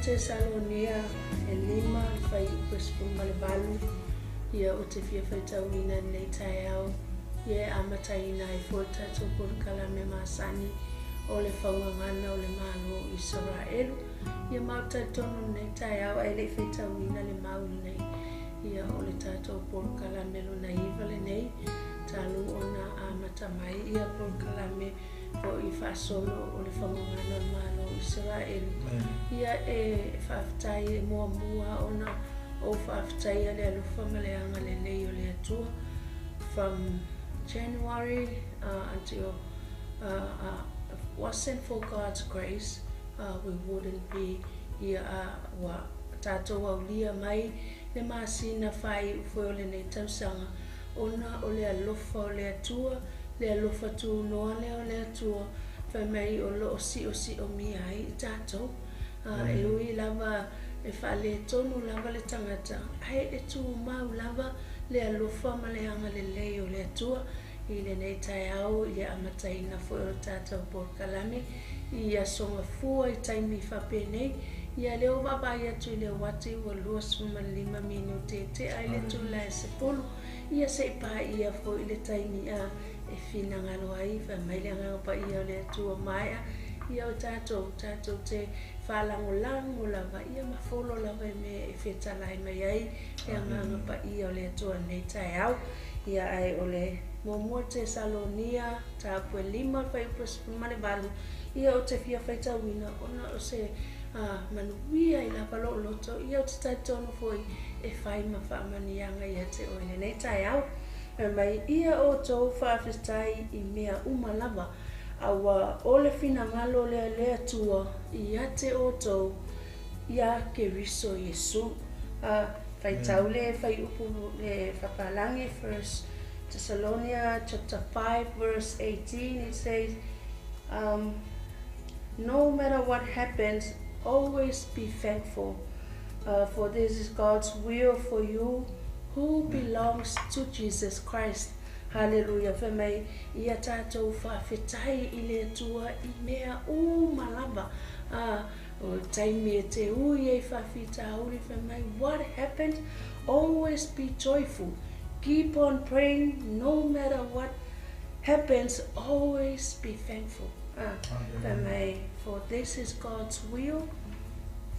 Tesalonia e 5 le fuaiupu e 18, ia ou te fia faitauina i lenei taeao, ia e amataina ai foi le tatou polokalame masani o le faugagana o le Malo o Isaraelu. Ia ma ou te talitonu i lenei taeao ae le i faitauina le mau lenei, ia o le tatou polokalame lona 9 lenei, talu ona amata mai ia polokalame foi faasolo o le faugagana o le Malo o Isaraelu. Ia e faafetai e muamua ona ou faafetaia le alofa ma le agalelei o le Atua from January until if it wasn't for God's grace we wouldn't be here. Ua tatou aulia mai le masina faaiu foi o lenei tausaga ona o le alofa o le Atua, le alofa tunoa lea o le Atua fai mai o lo o siosiomia ai i tatou. E ui lava e faaletonu lava le tagata, ae e tumau lava le alofa ma le agalelei o le Atua i lenei taeao i le amataina foi o le tatou polokalame i aso gafua i taimi faapenei. Ia lea ua vaavaai atu i le uati ua 25 minute e tea ai le itula e 10, ia se i paia foi le taimi a e finagalo ai fai mai le Agaga Paia o le Atua maea ia o tatou tatou te faalagolago lava ia ma folo lava i mea e fetalai mai ai le Agaga Paia o le Atua i lenei taeao. Ia ae o le muamua Tesalonia mataupu e 5 le fuaiupu e 18, ia ou te fia faitauina ona o se manuia ai lava lou loto, ia ou te talitonu foi e fai ma faamanuiaga ia te oe i lenei taeao. Fai mai, Ia outou faafetai i mea uma lava, aua o le finagalo lea le Atua ia te outou iā Keriso Iesu. A faitau le fuaiupu le fapalagi, First Thessalonia chapter 5 verse 18, it says, No matter what happens, always be thankful, for this is God's will for you who belongs to Jesus Christ. Haleluia, fai mai, ia tatou faafetai i le Atua i mea uma lava. A, o le taimi e te ui ai faafitauli, fai mai, what happened? Always be joyful. Keep on praying no matter what happens, always be thankful. A, fai mai, for this is God's will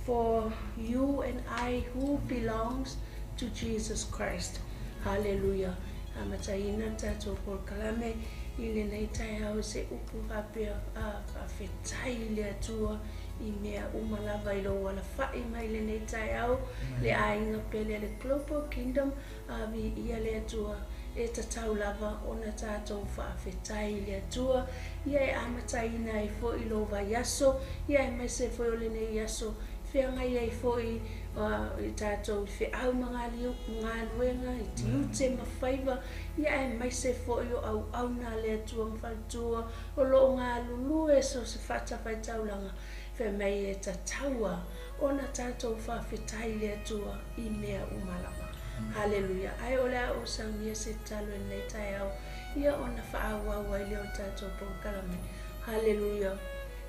for you and I who belongs to Jesus Christ. Haleluia. Amataina le tatou polokalame i lenei taeao i se upu faapea, a, faafetai i le Atua i mea uma lava i lou alafai mai lenei taeao, le aiga pele a le Global Kingdom, a viia le Atua, e tatau lava ona tatou faafetai i le Atua, ia e amataina ai foi lou vaiaso, ia aemaise foi o lenei aso feagai ai foi i tatou i feau ma galuega, i tiute ma faiva, ia aemaise foi o auauna a le Atua ma faletua o lo o galulue so o se fatafaitaulaga, fai mai e tatau a ona tatou faafetai i le Atua i mea uma lava. Haleluia! Ae o le a ou saunia se tatalo i lenei taeao, ia ona faaauau ai lea o le tatou polokalame. Haleluia!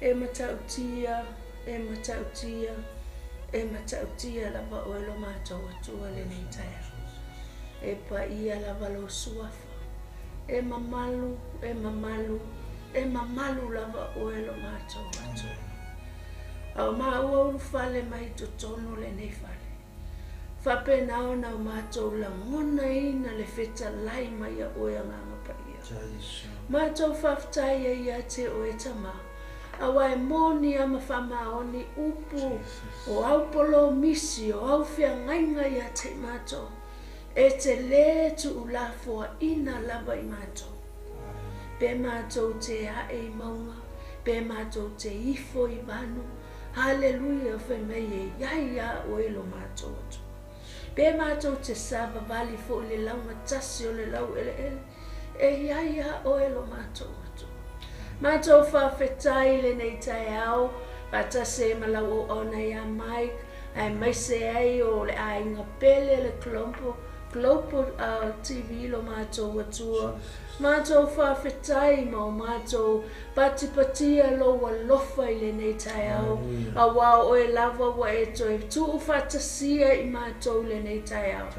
E matautia, e matautia, e matautia lava oe lo matou Atua lenei taeao. E paia lava lou suafa. E mamalu, e mamalu, e mamalu lava oe lo matou Atua. A o maua ulufale mai totonu o lenei fale, faapena ona o matou lagonaina le fetalai mai a oe Agaga Paia. Matou faafetai ai ia te oe Tama, aua e moni a ma faamaoni upu o au polomisi o au feagaiga ia te i matou, e te lē tuulafoaina lava i matou. Pe matou te ae i mauga, pe matou te ifo i vanu, Haleluia, fai mai e i ai iā oe lo matou Atua. Pe matou te savavali foi i le laugatasi o le laueleele, e i ai iā oe lo matou Atua. Matou faafetai i lenei taeao, faatasi ai ma lau auauna iā Mike, aemaise ai o le aiga pele le Colombo, Global TV lo matou Atua. Matou faafetai ma o matou patipatia lou alofa i lenei taeao, auā o oe lava ua e toe tuufaatasia i matou i lenei taeao.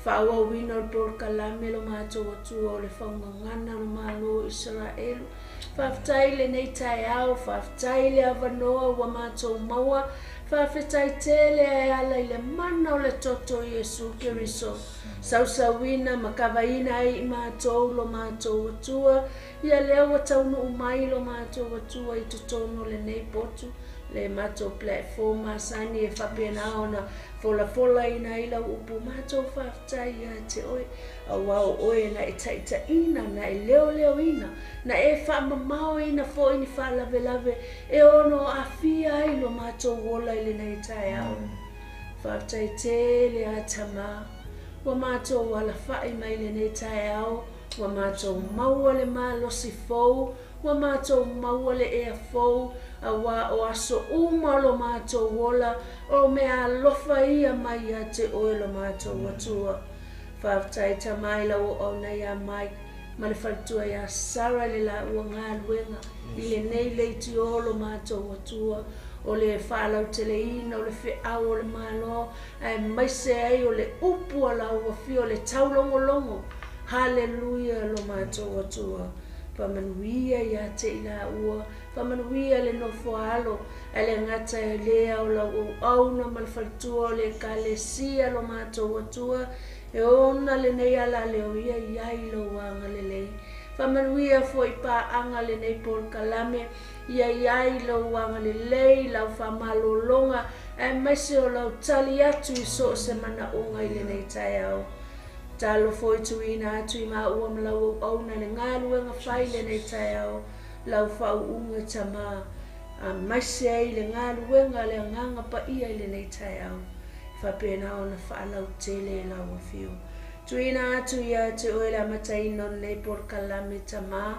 Faaauauina o le polokalame lo matou Atua o le faugagana o le Malo o Isaraelu. Faafetai i lenei taeao, faafetai i le avanoa ua matou maua, faafetai tele e ala i le mana o le toto o Iesu Keriso, sausauina ma kavaina ai i matou lo matou Atua, ia lea ua taunuu mai lo matou Atua i totonu o lenei potu, le matou platform masani e faapena ona folafolaina ai lau upu matou faafetai ia te oe, auā o oe na e taitaiina, na e leoleoina, na e faamamaoina foi ni faalavelave e ono aafia ai lo matou ola i lenei taeao. Faafetai tele a Tamā, ua matou alafai mai lenei taeao, ua matou maua le malosi fou, Ua matou maua le ea fou, auā o aso uma o lo matou ola, o mea alofa ia mai ia te oe lo matou Atua. Faafetai Tama i lau auauna iā Mike ma le faletua iā Sarah i le laua galuega i lenei leitio o lo matou Atua, o le faalauteleina o le feau o le Malo aemaise ai o le upu a lau Afio o le taulogologo. Haleluia lo matou Atua. Faamanuia ia te i laua, faamanuia le nofo a alo, ae le gata e lea o lau auauna ma le faletua o le Ekalesia lo matou Atua, e ona lenei alaleo ia i ai lou agalelei. Faamanuia foi paaga lenei polokalame, ia i ai lou agalelei, lau faamalologa, aemaise o lau tali atu i so o se manaoga i lenei taeao. Talofa o i tuuina atu i maua ma lau auauna le galuega fai i lenei taeao, lau faauuga Tama, aemaise ai le galuega a le Agaga Paia i lenei taeao, e faapena ona faalautele e lau Afio. Tuuina atu ia te oe le amataina o lenei polokalame Tama,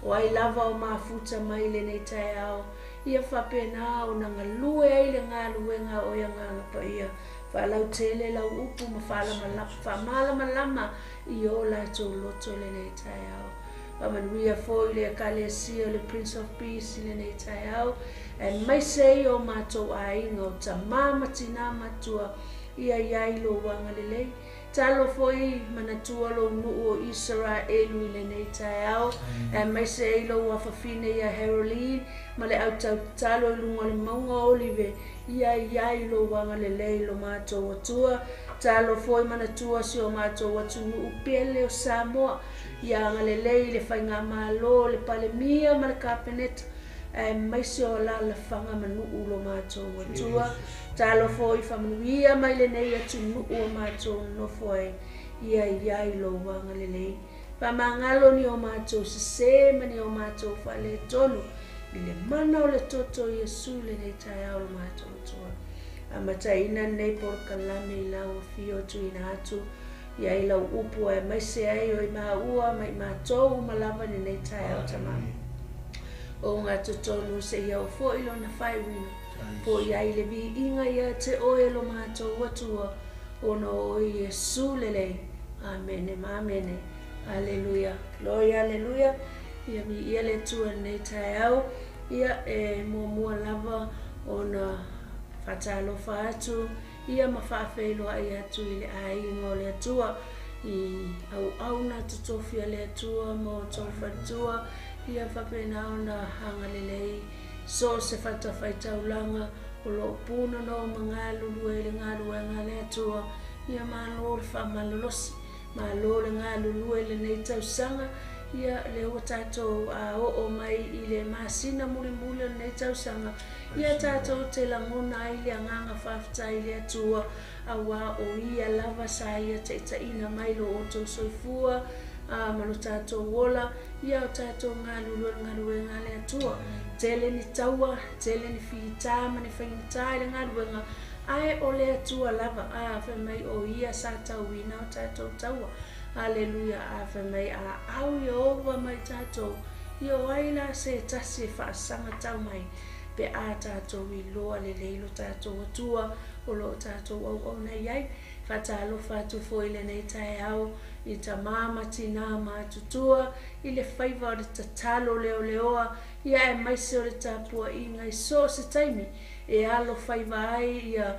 o ai lava o mafuta mai i lenei taeao, ia faapena ona galue ai le galuega a oe Agaga Paia, Faalautele lau upu ma faamalamalama i o latou loto i lenei taeao. Faamanuia foi le Ekalesia o le Prince of Peace i lenei taeao, aemaise ai o matou aiga o tamā ma tinā matua, ia i ai lou agalelei. Talo foi manatua lou nuu o Isaraelu i lenei taeao, aemaise ai lou afafine ia Haroline ma le au tautalo i luga o le mauga o Olive, Ia i ai lou agalelei lo matou Atua, talo foi manatua si o matou atunuu pele o Samoa. Ia agalelei le Faigamalo, le Palemia ma le Kapeneta, aemaise o alalafaga ma nuu lo matou Atua. Talo foi faamanuia mai lenei atunuu o matou nonofo ai. Ia i ai lou agalelei. Faamagalo ni o matou sese ma ni o matou faaletonu i le mana o le toto o Iesu i lenei taeao lo matou Atua. Amataina lenei polokalame i lau afio tuuina atu i ai lau upu aemaise ai o i maua ma i matou uma lava i lenei taeao Tama. O gatotonu seia oo foi lona faaiuina po i ai le viiga ia te oe lo matou Atua ona o oe Iesu lelei. Amene ma amene. Aleluia. Glory aleluia. Ia viia le Atua i lenei taeao. Ia e muamua lava ona faatalofa atu ia ma faafeiloai atu i le aiga o le Atua i auauna totofi a le Atua ma outou faletua ia faapena ona agalelei so o se fatafaitaulaga o lo o punono ma galulue i le galuega a le Atua, ia malo le faamalolosi, malo le galulue i lenei tausaga, ia lea ua tatou oo mai i le masina mulimuli o lenei tausaga, ia tatou te lagona ai le agaga faafetai i le Atua, auā o Ia lava sa Ia taitaiina mai lo outou soifua, ma lo tatou ola, ia o tatou galulue i le galuega a le Atua. Tele ni taua, tele ni fita ma ni faigata i le galuega, ae o le Atua lava, a fai mai o Ia sa tauina o tatou taua. Aleluia, a fai mai a au Ieova ma i tatou, ia o ai la se tasi e faasaga tau mai. pe a tatou iloa lelei lo tatou Atua o lo o tatou auauna i ai. Faatalofa atu foi i lenei taeao i tamā ma tinā matutua i le faiva o le tatalo leoleoa, ia aemaise o le tapuaiga i so o se taimi e alo faiva ai ia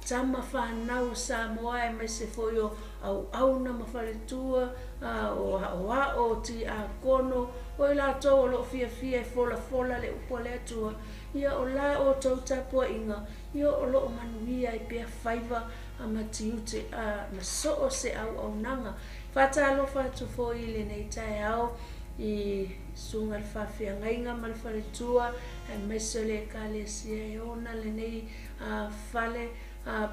tama fanau o Samoa, aemaise foi o auauna ma faletua, o aoao, o tiakono, o i latou o lo o fiafia e folafola le upu a le Atua. Ia o la outou tapuaiga, ia o lo o manuia ai pea faiva ma tiute ma so o se auaunaga. Faatalofa atu foi i lenei taeao i susuga i le faafeagaiga ma le faletua, aemaise o le ekalesia e ona lenei fale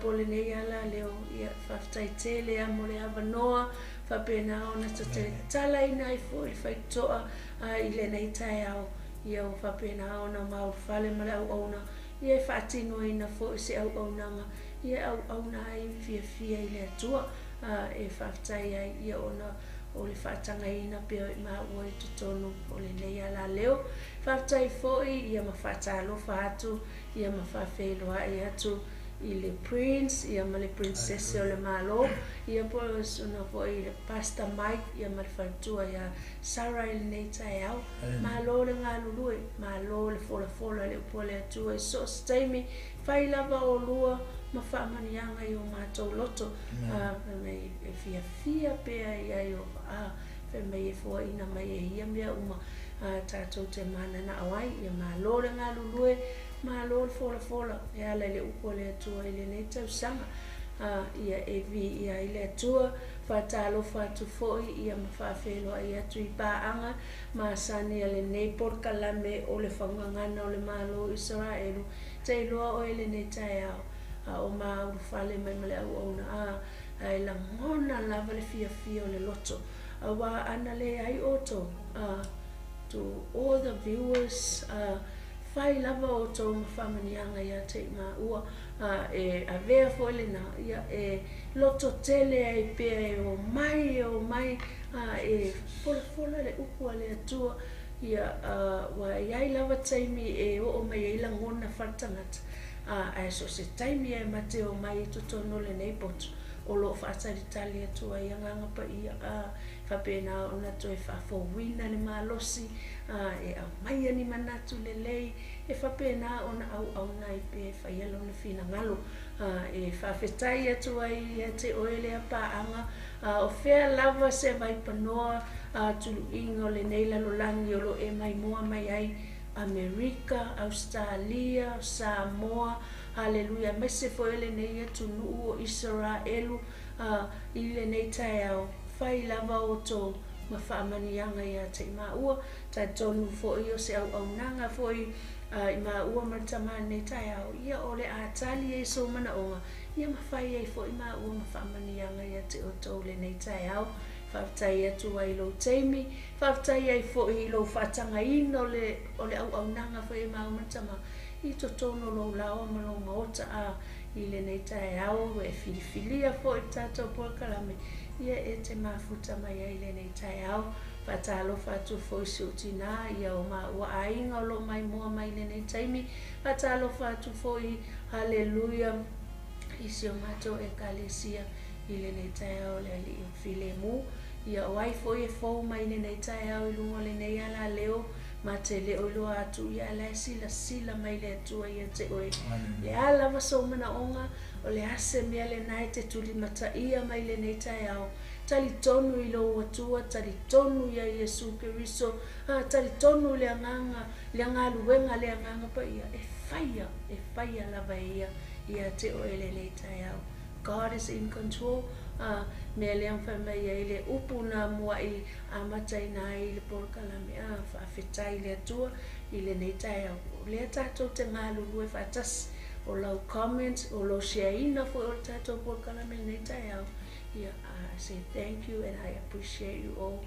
po o lenei alaleo. Ia faafetai tele lava mo le avanoa faapena ona tatalaina ai foi le faitotoa i lenei taeao. Ia ua faapena ona maulufale ma le auauna, ia e faatinoina foi se auaunaga, ia e auauna ai fiafia i le Atua, e faafetai ai ia ona o le faatagaina pea o i maua i totonu o lenei alaleo. Faafetai foi ia ma faatalofa atu ia ma faafeiloai atu i le Prince ia ma le Princess o le Malo, ia po o susuga foi i le Pastor Mike ia ma le faletua ia Sarah i lenei taeao. Malo le galulue, malo le folafola i le upu a le Atua i so o se taimi, fai lava olua ma faamanuiaga i o matou loto. Fai mai e fiafia pea i ai o fai mai e foaina mai e ia mea uma tatou te mananao ai. Ia malo le galulue, malo le folafola e ala i le upu a le Atua i lenei tausaga. Ia e viia ai le Atua. Faatalofa atu foi ia ma faafeiloai atu i paaga masani a lenei polokalame o le faugagana o le Malo o Isaraelu. Te iloa oe i lenei taeao a o maulufale mai ma le auauna, ae lagona lava le fiafia o le loto, auā ana leai outou. To all the viewers, fai lava outou ma faamanuiaga ia te i maua, e avea foi lena ia e loto tele ai pea e omai e omai e folafola le upu a le Atua. Ia ua i ai lava taimi e oo mai ai lagona faaletagata, ae so o se taimi e mate omai i totonu o lenei poto o lo o faatalitali atu ai Agaga Paia, faapena ona toe faafouina le malosi, e aumaia ni manatu lelei e faapena ona auauna ai pea e faia lona finagalo. E faafetai atu ai ia te oe lea paaga, o fea lava se vaipanoa tuluiga o lenei lalolagi o lo o e maimoa mai ai, Amerika, Ausetalia, Samoa, haleluia, aemaise foi o lenei atunuu o Isaraelu i lenei taeao. Fai lava outou ma faamanuiaga ia te i maua. Talitonu foi o se auaunaga foi i maua ma le tama i lenei taeao, ia o le a tali ai sou manaoga, ia ma fai ai foi maua ma faamanuiaga ia te outou i lenei taeao. Faafetai atu ai i lou taimi, faafetai ai foi i lou faatagaina o le o le auaunaga foi e maua ma le tama i totonu o lou laoa ma lou maota a i lenei taeao. Ua e filifilia foi le tatou polokalame, ia e te mafuta mai ai i lenei taeao. Faatalofa atu foi i si ou tinā, ia o maua aiga o lo o maimoa mai i lenei taimi. Faatalofa atu foi, haleluia, i si o matou ekalesia i lenei taeao o le Alii o Filemu. Ia o ai foi e fou mai i lenei taeao i luga o lenei alaleo, ma te le o iloa atu, ia a la e silasila mai le Atua ia te oe. Le a lava sou manaoga, o le a se mea lena e te tulimataia mai i lenei taeao, talitonu i lou Atua, talitonu ia Iesu Keriso, talitonu i le Agaga, le galuega a le Agaga Paia, e faia, e faia lava e Ia ia te oe i lenei taeao. God is in control. Mea lea na fai mai ai le upu na mua'i amataina ai le polokalame, faafetai i le Atua i lenei taeao. O lea tatou te galulue faatasi, o lau comment, o lou share-ina foi o le tatou polokalame i lenei taeao, ia, I say thank you and I appreciate you all.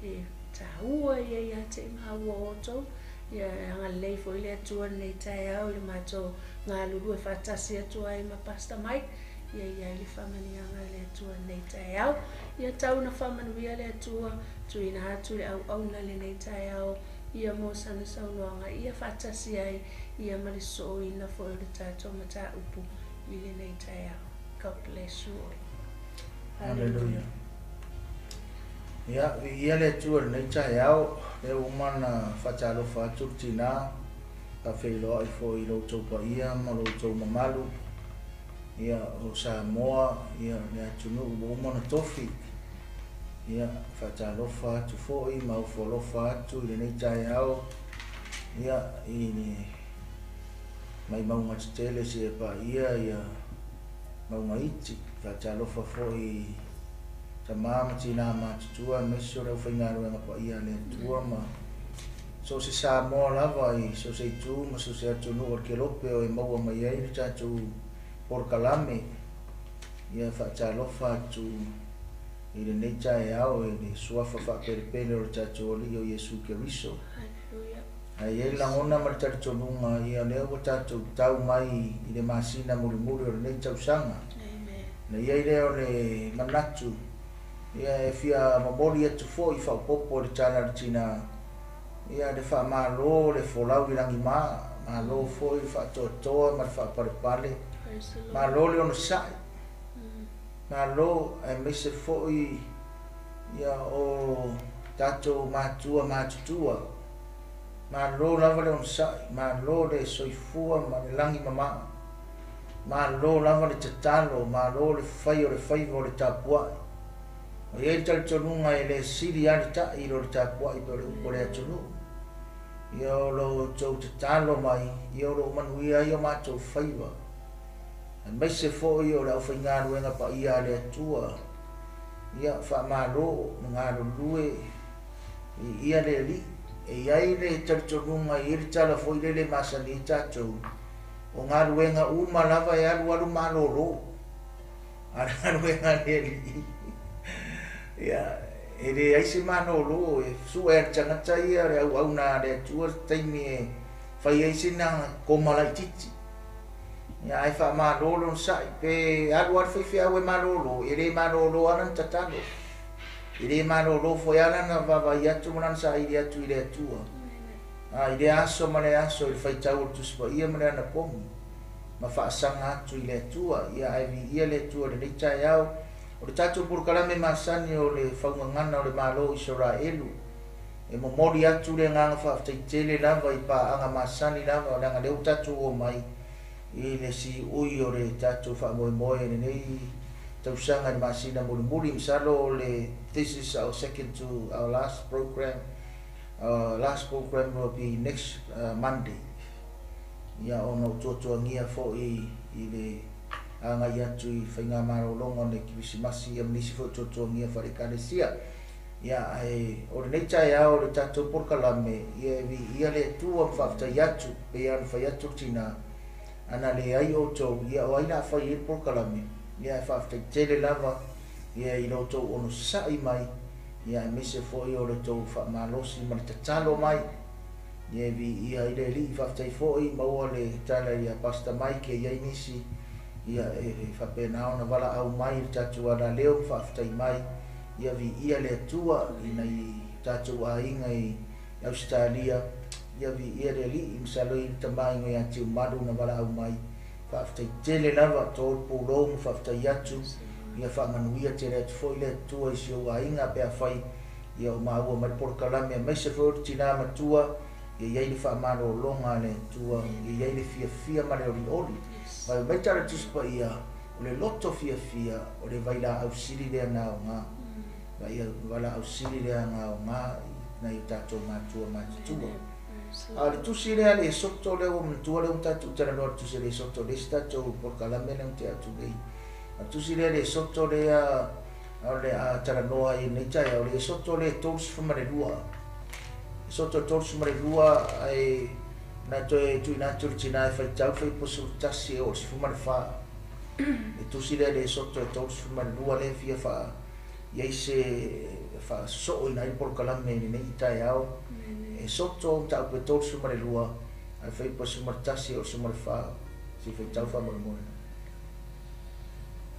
E taua ia ia te i maua outou. Ia, e agalelei foi le Atua i lenei taeao i le matou galulue faatasi atu ai ma Pastor Mike. Ia i ai le faamanuiaga a le Atua i lenei taeao. Ia tau ina faamanuia le Atua, tuuina atu le auauna i lenei taeao ia mo sana saunoaga ia faatasi ai ia ma le sosooina foi o le tatou mataupu i lenei taeao. God bless you all. Hallelujah. Ia, viia le Atua i lenei taeao, lea ua uma ona faatalofa atu le tina, faafeiloai foi i lo outou paia ma lo outou mamalu, ia, o Samoa, ia, le atunuu ua uma ona tofi. Ia, faatalofa atu foi ma ofo alofa atu i lenei taeao, ia, i le mai mauga tetele seia paia ia mauga iti. Faatalofa foi i tama ma tina matutua aemaise o le aufaigaluega paia a le Atua ma so o se Samoa lava i so o se itu ma so o se atunuu o le kelope o e maua mai ai le tatou polokalame. Ia faatalofa atu i lenei taeao i le suafa faapelepele o le tatou Alii o Iesu Keriso. Ae i ai le lagona ma le talitonuga, ia lea ua tatou tau mai i le masina mulimuli o lenei tausaga. Na i ai lea o le manatu, ia e fia momoli atu foi faaopoopo i le tala a le tina, ia le faamalo le folau i lagima, malo foi le faatoatoa ma le faapalepale, malo le onosai, malo aemaise foi ia o tatou matua matutua, malo lava le onosai, malo le soifua ma le lagi mama, malo lava le tatalo, malo le fai o le faiva o le tapuai. E i ai le talitonuga e le sili lava le tai i lo le tapuai pei o le upu a le atunuu. Ia o lo outou tatalo mai, ia o lo o manuia ai o matou faiva, aemaise foi o le aufaigaluega paia a le Atua. Ia faamalo le galulue i ia le Alii. E i ai le talitonuga, e i ai le tala foi lele e masani ai tatou, o galuega uma lava e alualu malolo, a o le galuega a le Alii, ia, e leai se malolo, e sue lava e le tagata ia le auauna a le Atua le taimi e fai ai sina koma laitiiti. Ia, ae faamalo le onosai, pe alu lava le faifeau e malolo, e le malolo lava lana tatalo, e le malolo foi lava lana vaavaai atu ma lana saili atu i le Atua. A i lea aso ma lea aso i le faitau o le Tusi Paia ma le anapogi, ma faasaga atu i le Atua, ia ae viia le Atua i lenei taeao. O le tatou polokalame masani o le faugagana o le Malo o Isaraelu, e momoli atu le agaga faafetai tele lava i paaga masani lava, leaga lea ua tatou omai i le siui o le tatou faamoemoe i lenei tausaga i le masina mulimuli. Masalo o le this is our second to our last program. Our last program will be next Monday. Ia ona o tuatuagia foi i le agai atu i faigamalologa o le Kerisimasi ia ma nisi foi o tuatuagia faale-Ekalesia. Ia ae o lenei taeao o le tatou polokalame, ia e viia le Atua ma faafetai atu, pei lava ona fai atu le tina, ana leai outou, ia o ai la a fai ai le polokalame? Ia ae faafetai tele lava ia i lo outou onosai mai, ia aemaise foi o le tou faamalosi ma le tatalo mai, ia e viia ai le Alii. Faafetai foi maua le tala ia Pastor Mike e i ai nisi ia e faapena ona valaau mai i le tatou alaleo ma faafetai mai, ia viia le Atua i nai tatou aiga i Ausetalia, ia viia le Alii. Masalo i le tamaaiga ia Tiumalu na valaau mai, faafetai tele lava to pulou ma faafetai atu, ia faamanuia tele atu foi le Atua i si ou aiga pe afai ia o maua mai le polokalame, aemaise foi o le tina matua, ia i ai le faamalologa a le Atua, ia i ai le fiafia ma le olioli. Mai mai tala Tusi Paia, o le loto fiafia o le vailaau sili lea na aoga, valaau sili lea na aoga i nai o tatou matua matutua. A o le tusi lea le Esoto lea ua manatua lea ua tatou talanoa i le tusi a le Esoto, le isi tatou polokalame lea ua tea atu nei. A o le tusi lea le Esoto lea o le a talanoa ai i lenei taeao, o le Esoto lea 32. Esoto 32, ae na toe tuuina atu le tina e faitau fuaiupu 11 e oo i le 14. Le tusi lea le Esoto e 32 lea e fia faa i ai se faasosooina ai le polokalame i lenei taeao. Esoto mataupu e 32, ae fuaiupu 11 e oo i le 14, se i faitau faamolemole.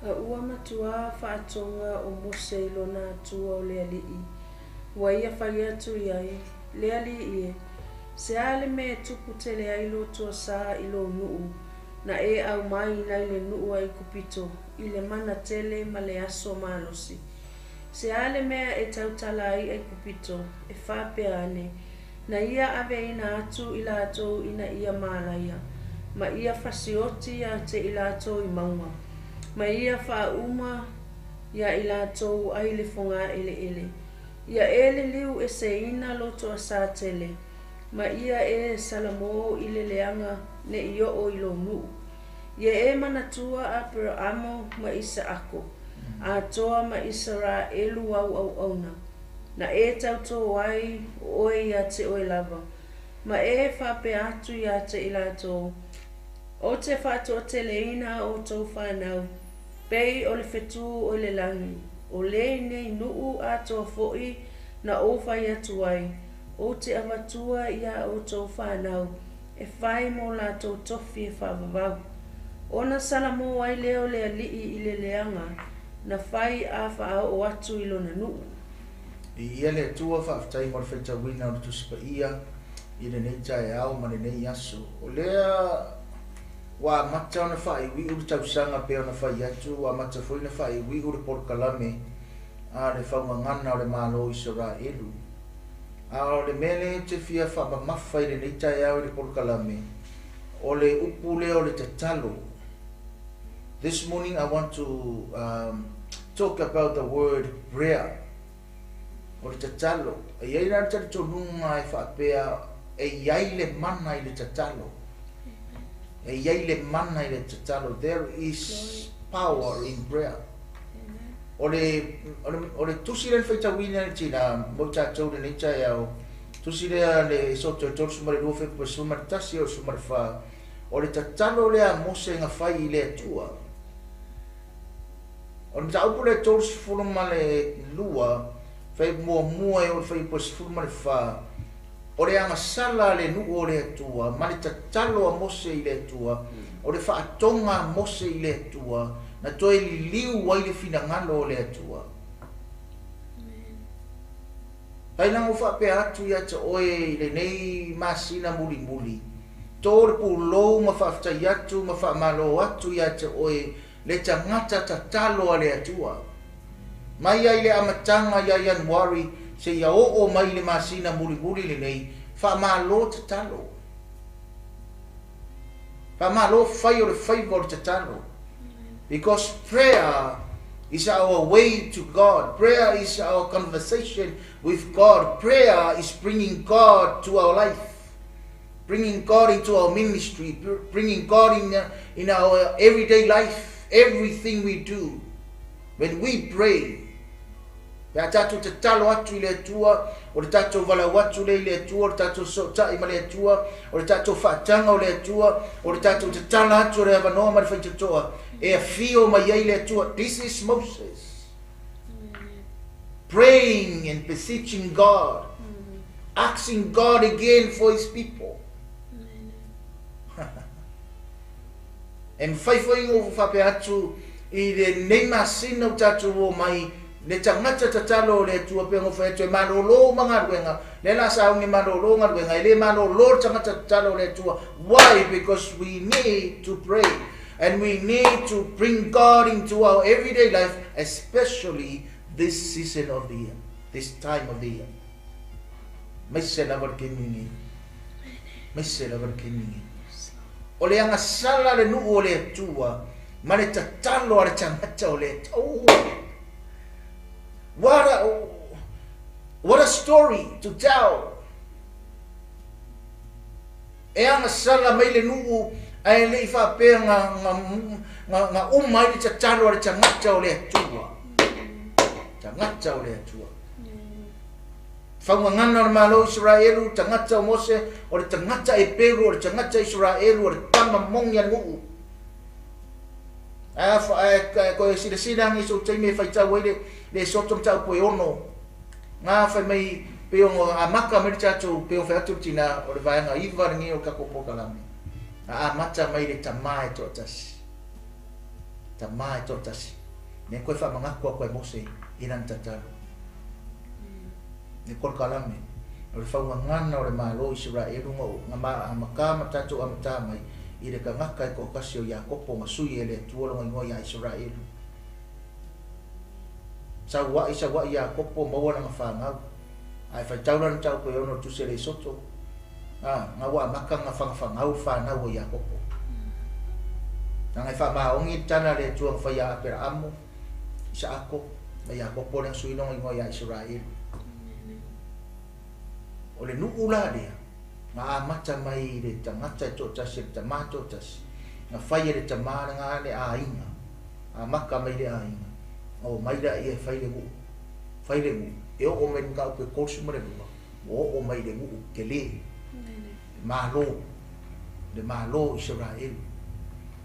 A ua matuā faatoga o Mose i lona Atua o le Alii, ua ia fai atu i ai, Le alii e, se a le mea e tupu tele ai lou toasā i lou nuu, na e aumai nai le nuu a Aikupito i le mana tele ma le aso malosi? Se a le mea e tautala ai Aikupito, e faapea ane, Na ia aveina atu i latou ina ia malaia, ma ia fasioti ia te i latou i mauga, ma ia faauma ia i latou ai le fogaeleele. Ia e liliu eseina lo toasā tele, ma ia e salamō i le leaga ne i oo i lou nuu. Ia e manatua Aperaamo ma Isaako, atoa ma Isaraelu au auauna, na e tautō ai oe iā te oe lava, ma e faapea atu iā te i latou, Ou te faatoateleina a outou fanau, pei o le fetū o le lagi, o lenei nuu atoa foʻi na ou fai atu ai, ou te avatua iā outou fanau e fai mo latou tofi e faavavau. Ona salamō ai lea o le alii i le leaga na fai a faaoo atu i lona nuu. Viia le Atua, faafetai mo le faitauina o le Tusi Paia i lenei taeao ma lenei aso. O lea ua amata ona faaiuiu le tausaga pei ona fai atu, ua amata foi ona faaiuiu le polokalame a le faugagana o le Malo o Isaraelu. A o le mea lea ou te fia faamamafa i lenei taeao i le polokalame, o le upu lea o le tatalo. This morning I want to um, talk about the word prayer. O le tatalo. E i ai la le talitonuga e faapea e i ai le mana i le tatalo. E i ai le mana i le tatalo. There is power in prayer. O le, o le, o le tusi lea na faitauina e le tina mo i tatou lenei taeao, tusi lea le Soto e 32 Fepuari 11 o le 14, o le tatalo lea a Mose na fai i le Atua. O le mataupu lea 32, fai muamua e o le fuaiupu e 14, o le agasala a le nuu o le Atua ma le tatalo a Mose i le Atua, o le faatoga a Mose i le Atua, na toe liliu ai le finagalo o le Atua. Ai lago faapea atu ia te oe i lenei masina mulimuli, tō le pulou ma faafetai atu ma faamalo atu ia te oe le tagata tatalo a le Atua. Mai ai le amataga ia Ianuari seia oo mai i le masina mulimuli lenei, faamalo tatalo. Faamalo fai o le faiva o le tatalo. Because prayer is our way to God. Prayer is our conversation with God. Prayer is bringing God to our life, bringing God into our ministry, bringing God in our everyday life, everything we do. When we pray, pe a tatou tatalo atu i le Atua, o le tatou valaau atu lea i le Atua, o le tatou fesootai ma le Atua, o le tatou faataga o le Atua, o le tatou tatala atu o le avanoa ma le faitotoa, e afio mai ai le Atua. This is Moses praying and beseeching God, asking God again for his people. E mafai foi ona ou faapea atu i lenei masina ua tatou omai, le tagata tatalo o le Atua pei ona ou fai atu e malolo uma galuega, lea la sauni e malolo galuega, e le malolo le tagata tatalo o le Atua. Why? Because we need to pray and we need to bring God into our everyday life, especially this season of the year, this time of the year. Aemaise lava le taimi lenei. Aemaise lava le taimi lenei. O le agasala le nuu o le Atua ma le tatalo a le tagata o le Atua. Oh, what a story to tell. E agasala mai le nuu ae le i faapea nga, nga, nga, nga uma ai le tatalo a le tagata o le Atua. Tagata o le Atua. Faugagana o le Malo o Isaraelu, tagata o Mose, o le tagata Eperu, o le tagata Isaraelu, o le tama moni a le nuu. Ae ae koe silasila agi i sou taimi e faitau ai le le soto mataupu e ono. Ngā fai mai pei ono amata mai le tatou pei ono fai atu le tina o le vaega iva lenei o le tatou polokalame. A amata mai le tama e toatasi. Tama e toatasi. Me koe faamanatu atu e Mose i lana tatalo. Le polokalame. O le faugagana o le Malo o Iseraelu ga amatā ma tatou amatā mai i le tagata e toatasi o Iakopo na sui e le Atua lona igoa ia Iseraelu. Saua'i saua'i Iakopo maua lana fanau. Ae faitau la le mataupu e 6 o le Tusi a le Esoto, a, na ua amata ona fagafagau le fanau a Iakopo. Leaga e faamaoni le tala a le Atua na fai ia Aperaamo, Isaako ma Iakopo lea na sui lona igoa ia Iseraelu. O le nuu la lea, na amata mai i le tagata e toatasi, le tamā toatasi, na fai e le tamā lena le aiga, amata mai le aiga, na omai laia e fai le nuu, fai le nuu, e oo mai i le mataupu e 32, ua oo mai i le nuu telē, le Malo, le Malo o Iseraelu.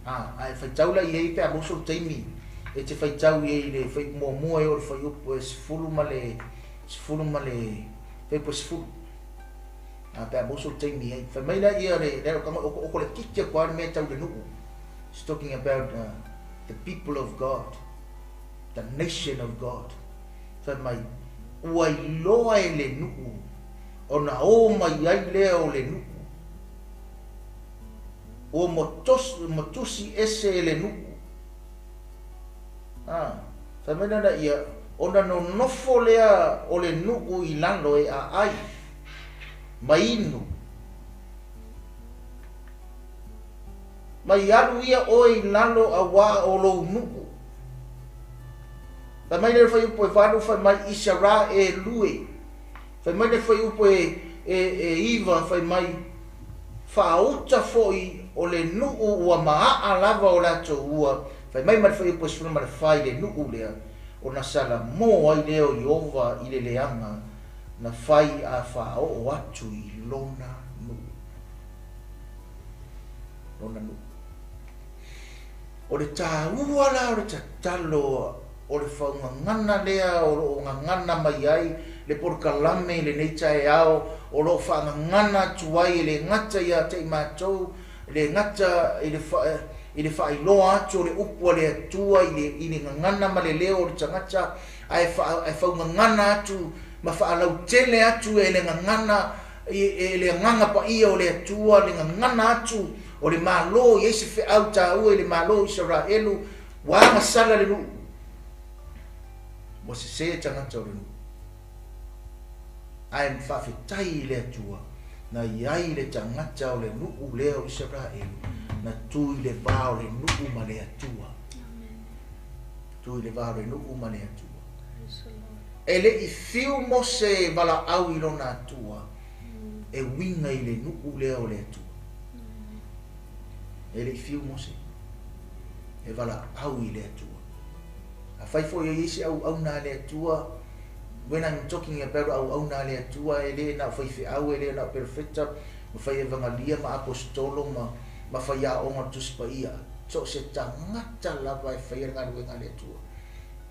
A, ae faitau la i ai pe a maua sou taimi e te faitau i ai i le fuaiupu muamua e oo i le fuaiupu e 10 ma le, 10 ma le, fuaiupu e 10. A, pe a maua sou taimi i ai. Fai mai laia le, le alotaga o laitiiti atu lava le mea tau le nuu. It's talking about the people of God, the nation of God. Fai mai, ua iloa e le nuu ona o mai ai lea o le nuu. Ua motusi ese e le nuu. A, fai mai lana ia, ona nonofo lea o le nuu i lalo e aai, ma inu. Mai alu ia oe i lalo auā o lou nuu. Fai mai le fuaiupu e 8, fai mai Isaraelu e. Fai mai le fuaiupu e 9, fai mai faauta foi o le nuu ua maaa lava o latou ua. Fai mai ma le fuaiupu e 14 i le nuu lea, ona salamō ai lea o Ieova i le leaga na fai a faaoo atu i lona nuu. Lona nuu. O le tāua la o le tatalo o le faugagana lea o loo gagana mai ai le polokalame i lenei taeao o loo faagagana atu ai e le gata ia te i matou, le gata i le faailoa atu o le upu a le Atua i le gagana ma le leo o le tagata, ae faugagana atu ma faalautele atu e le gagana e le agaga paia o le Atua le gagana atu o le Malo i ai se feau tāua i le Malo o Isaraelu ua agasala le nuu ua sesē tagata o le nuu ae faafetai i le Atua na iai le tagata o le nuu lea o Isaraelu na tu i le va o le nuu ma le Atua. Tu i le va o le nuu ma le Atua. E le i fiu Mose valaau i lona Atua e uiga i le nuu lea o le Atua. E le i fiu Mose e valaau i le Atua. Afai foi o i ai se auauna a le Atua, when I'm talking about auauna a le Atua, e le na o faifeau, e le na o perofeta, ma fai evangalia ma apostolo ma faiaoga o le Tusi Paia. So o se tagata lava e faia le galuega a le Atua.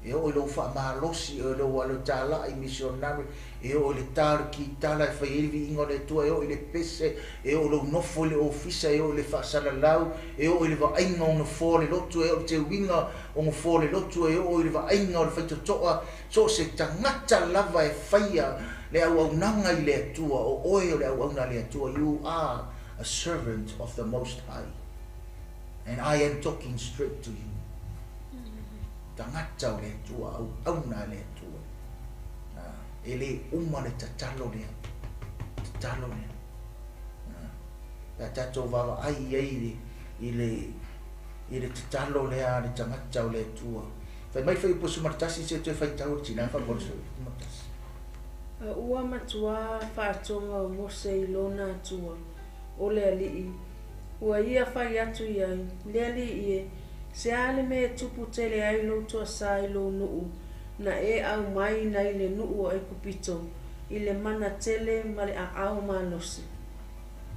E oo i lou faamalosi, e oo i lou alo talai missionary, e oo i le tā o le kitala e fai ai le viiga o le Atua, e oo i le pese, e oo i lou nofo i le ofisa, e oo i le faasalalau, e oo i le vaaiga o nofoa o le lotu, e oo i le teuiga o nofoa o le lotu, e oo i le vaaiga o le faitotoa. So o se tagata lava e faia le auaunaga i le Atua, o oe o le auauna a le Atua. You are a servant of the Most High. And I am talking straight to you. Tagata o le Atua, auauna a le Atua. E le uma le tatalo lea. Tatalo lea. Pe a tatou vaavaai ai i le tatalo lea a le tagata o le Atua. Fai mai fuaiupu 11 se toe faitau le tina faamole 11. A ua matuā faatoga o Mose i lona Atua, o le Alii, ua ia fai atu i ai, le Alii e, se a le mea e tupu tele ai lou toasā i lou nuu, na e aumai nai le nuu o Aikupito, i le mana tele ma le aao malosi.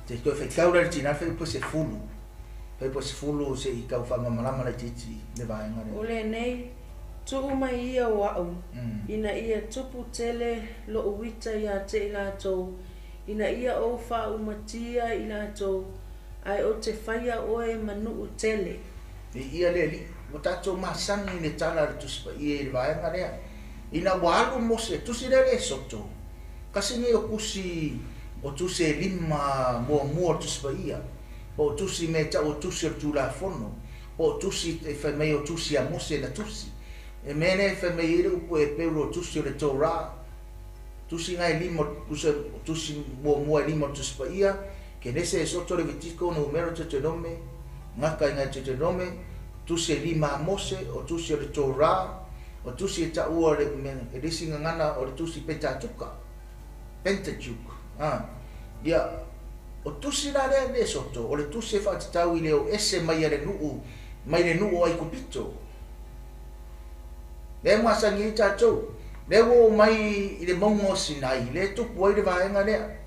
Te toe faitau la le tina fuaiupu 10. Fuaiupu 10 se i tau faamalamalama laitiiti le vaega O lea. lenei, tuu mai ia o au, ina ia tupu tele lou ita ia te i latou, ina ia ou faaumatia i latou, ae o te faia oe ma nuu tele. E ia le Alii, ua tatou masani i le tala a le Tusi Paia i le vaega lea. Ina ua alu Mose, tusi lea le Esoto. Tasi lenei o tusi o tusi e lima muamua o le Tusi Paia, po o tusi mea e tau o tusi o le Tulafono, po o tusi e fai mai o tusi a Mose na tusi. E mea lea e fai mai ai le upu Hepeu o tusi o le Torah, tusi na e lima, tusi muamua e lima o le Tusi Paia, Kenese, Esoto, Levitiko, Numero, Deuteronome, gata i nai Deuteronome, tusi e lima a Mose, o tusi o le Torah, o tusi e taua e le isi gagana o le tusi Petatuka, Pentateuch. Ia, o tusi la lea le Esoto, o le tusi e faatatau i le o ese mai a le nuu, mai le nuu o Aikupito. Lea e masani ai tatou, lea ua oo mai i le mauga o Sinai, lea e tupu ai le vaega lea.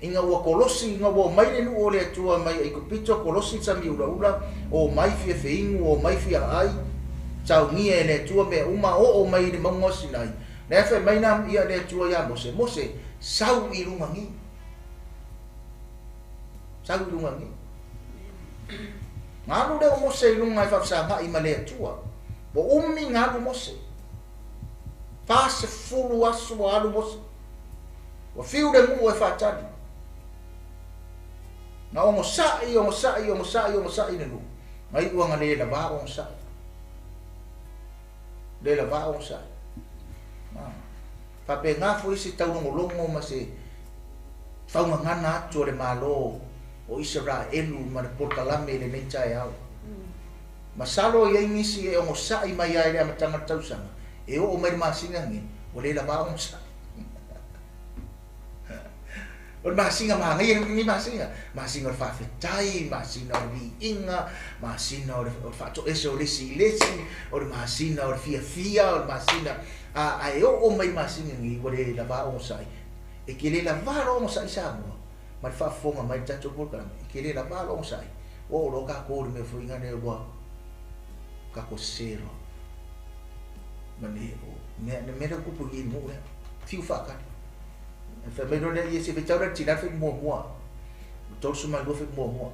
Ina ua kolosi, ina ua omai le nuu o le Atua mai Aikupito, kolosi le sami ulaula, omai fia feinu, omai fia ai, saunia e le Atua mea uma, oo mai i le mauga o Sinai, lea fai mai na ia le Atua ia Mose, Mose, sau i luga nei. Sau i luga nei. Galu lea o Mose i luga e faafesagai ma le Atua. Ua umi galu Mose. 40 aso ua alu Mose. Ua fiu le nuu e faatali. Na ogosa'i, ogosa'i, ogosa'i, ogosa'i le nuu. Na iu aga le lavā ogosa'i. Le lavā ogosa'i. Faapena foi se taulogologo ma se faugagana atu a le Malo o Isaraelu ma le polokalame i lenei taeao. Masalo e i ai nisi e ogosa'i mai lava i le amataga o le tausaga, e oo mai le masina lenei, ua le lavā ogosa'i. O le masina manaia lenei masina, masina o le faafetai, masina o le viiga, masina o le faatoese o le isi i le isi, o le masina o le fiafia, o le masina, ae oo mai le masina lenei ua le lavā ogosa'i. E te le lavā loa ogosa'i Samoa ma le faafofoga mai i le tatou polokalame, e te le lavā loa ogosa'i, ua oo loa tatou i le mea foi lea ua tatou sese loa. Ma le mea lea ua tupu i le nuu lea, fiu faatali. E fai mai loa lea ia se faitau lea le tina fai muamua. 32 fai muamua.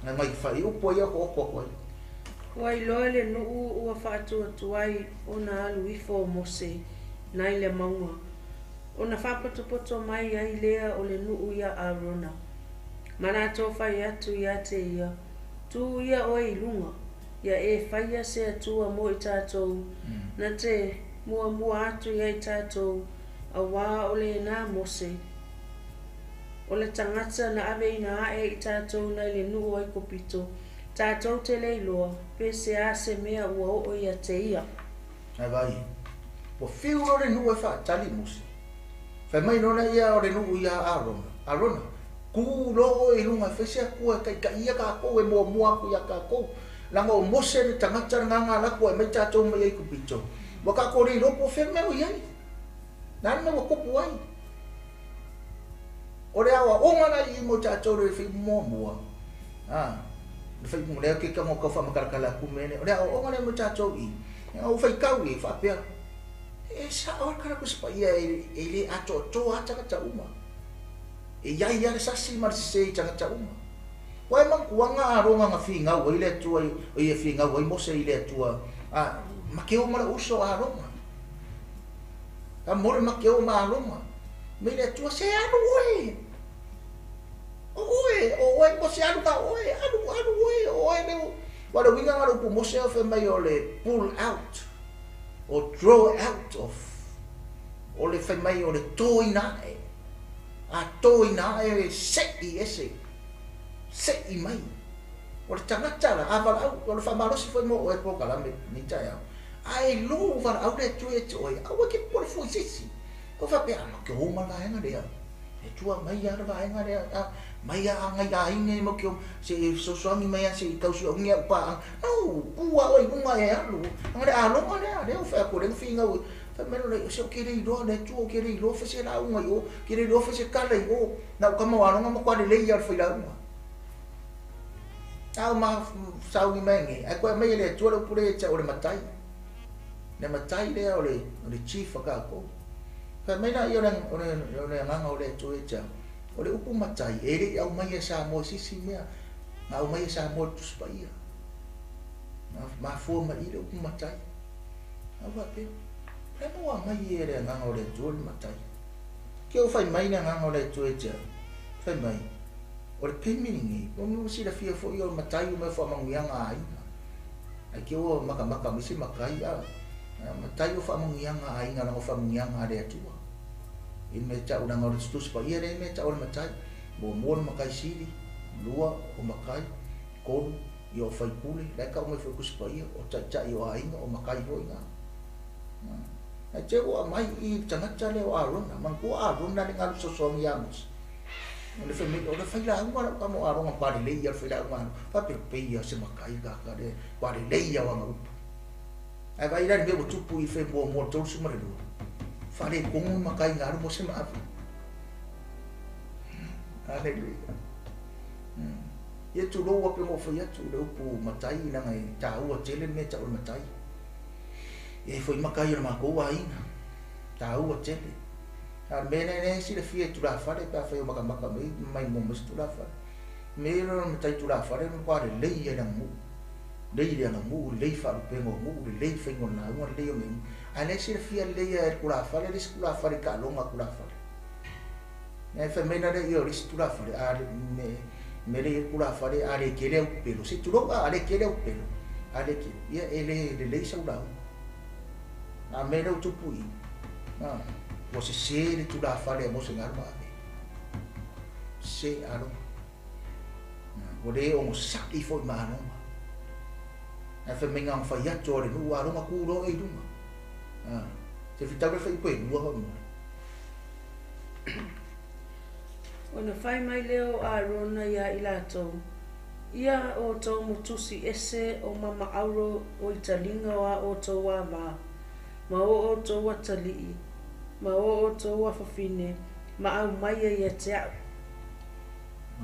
Ngai mai fai upu ai oko oko oko ai. Ua iloa le nuu ua faatuatuai ona alu ifo o Mose nai le mauga, ona faapotopoto mai ai lea o le nuu ia Arona. Ma latou fai atu ia te ia, Tū ia oe i luga, ia e faia se Atua mo i tatou, na te muamua atu ia i tatou, auā o lena Mose, o le tagata na aveina ae i tatou nai le nuu o Aikupito, tatou te le iloa, pe se a se mea ua oo ia te ia. Ae vaai, ua fiu loa le nuu e faatali Mose. Fai mai loa lea ia o le nuu ia Arona, Arona, tu loa oe i luga e fai se Atua e taitaia tatou e muamua atu ia tatou. Leaga o Mose le tagata lena na alu atu e aumai tatou mai Aikupito, ua tatou le iloa po o fea le mea o i ai. Le a le mea ua tupu ai? O le aoaoga la i i mo tatou le fai muamua, le fai lea ou te tago tau faamatalatala atu mea lea, o le aoaoga lea mo tatou i, ina ua faitau i faapea, e sao lava le tala Tusi Paia e le atoatoa lava tagata uma. E i ai lava le sasi ma le sese i tagata uma. Ua e manatuaga Arona na finau ai le Atua i, e finau ai Mose i le Atua, ma ke o ma le uso Arona. Ka mo le ma ke o ma Arona. Mai le Atua, se alu oe. O oe, o oe, Mose alu ka oe, alu, alu oe, o oe le, ua le uiga na le upu Mose o fai mai o le pull out, o draw out of, o le fai mai o le toina ae, a toina ae se'i ese, se'i mai. O le tagata la, a valaau, o le faamalosi foi mo oe polokalame nei taeao, a e lou valaau le Atua ia te oe, aua e te popole fua i se isi. Ko faapea, a ma ke o ma le vaega lea, e tua mai lava le vaega lea, a mai a ngai aiga e mau ke o, se e fesoasoani mai a se i tausiuauni au paaga. No, pu a oe i luga e alu, anga le aloga lea, lea ua fai atu o lea na finau, fai mai loa, se o ke le iloa le Atua, o ke le iloa fai se lauga i o, ke le iloa fai se tala i o, na o tama o aloga matua lelei ia o le failauga. A o ma sauni mai nei, ae koe aumai e le Atua le upu lea ia te au o le matai. Le matai lea o le chief a tatou. Fai mai laia o le agaga o le Atua ia te au, o le upu matai e le i aumaia e Samoa i se isi mea, na aumaia e Samoa i le Tusi Paia. Na mafua mai i le upu matai. Au faapea, o le a mea ua aumai e le agaga o le Atua le matai? Ke ua fai mai le Agaga o le Atua ia te au, fai mai, O le taimi lenei, ua maua silafia foi o matai o mea o faamanuiaga a aiga. Ai ke ua makamaka mai se matai, a matai o faamanuiaga a aiga leaga o faamanuiaga a le Atua. I le mea tau leaga o le Tusi Paia lea mea tau o le matai. Muamua o le matai sili, lua o matai, tolu ia o faipule, la e tau mai foi i le Tusi Paia, o taitai o aiga, o matai foi na. Ae te ua aumai i i le tagata lea o Arona, manatua Arona le galu sosoagi ia Mose. O le fai mai, o le failauga lau tama o Arona palelei ia le failauga a faapea pei ia se matai tagata lea palelei ia o ana upu. Ae vaai la i le mea ua tupu i le fai muamua o le 32, faaletonu le matai na alu Mose ma ave. Haleluia. Ia tulou a pei ona ou fai atu le upu matai leaga e taua tele le mea e tau o le matai. E foi matai o le matou aiga. Taua tele. A o le mea lea e silafia e tulafale pe afai o matamata mai mai mo mai se tulafale. Me lo matai tulafale le matua lelei ia le aganuu. Lelei le aganuu, lelei faalupega o nuu, lelei faiga o le lauga, lelei o mea uma. A lea e silafia lelei e le tulafale le isi tulafale i taaloga a tulafale. Ae fai mai la lea ia o le isi tulafale, a me me le ia tulafale a le tele au pelo, se i tulou a, a le tele au pelo, a le tele, ia e le lelei sau lauga. A mea lea ua tupu i i, a, ua sese le tulafale a Mose Galu ma Ave. Sese Arona. Ua le onosai foi ma Arona. Ae fai mai na ona fai atu o le nuu Arona tu loa oe i luga. A, se fitau le fai upu e lua faamolemole. Ona fai mai lea o Arona iā i latou, Ia outou motusi ese o mama auro o i taliga o a outou ava, ma o outou atalii, ma o outou afafine, ma aumaia ia te a'u.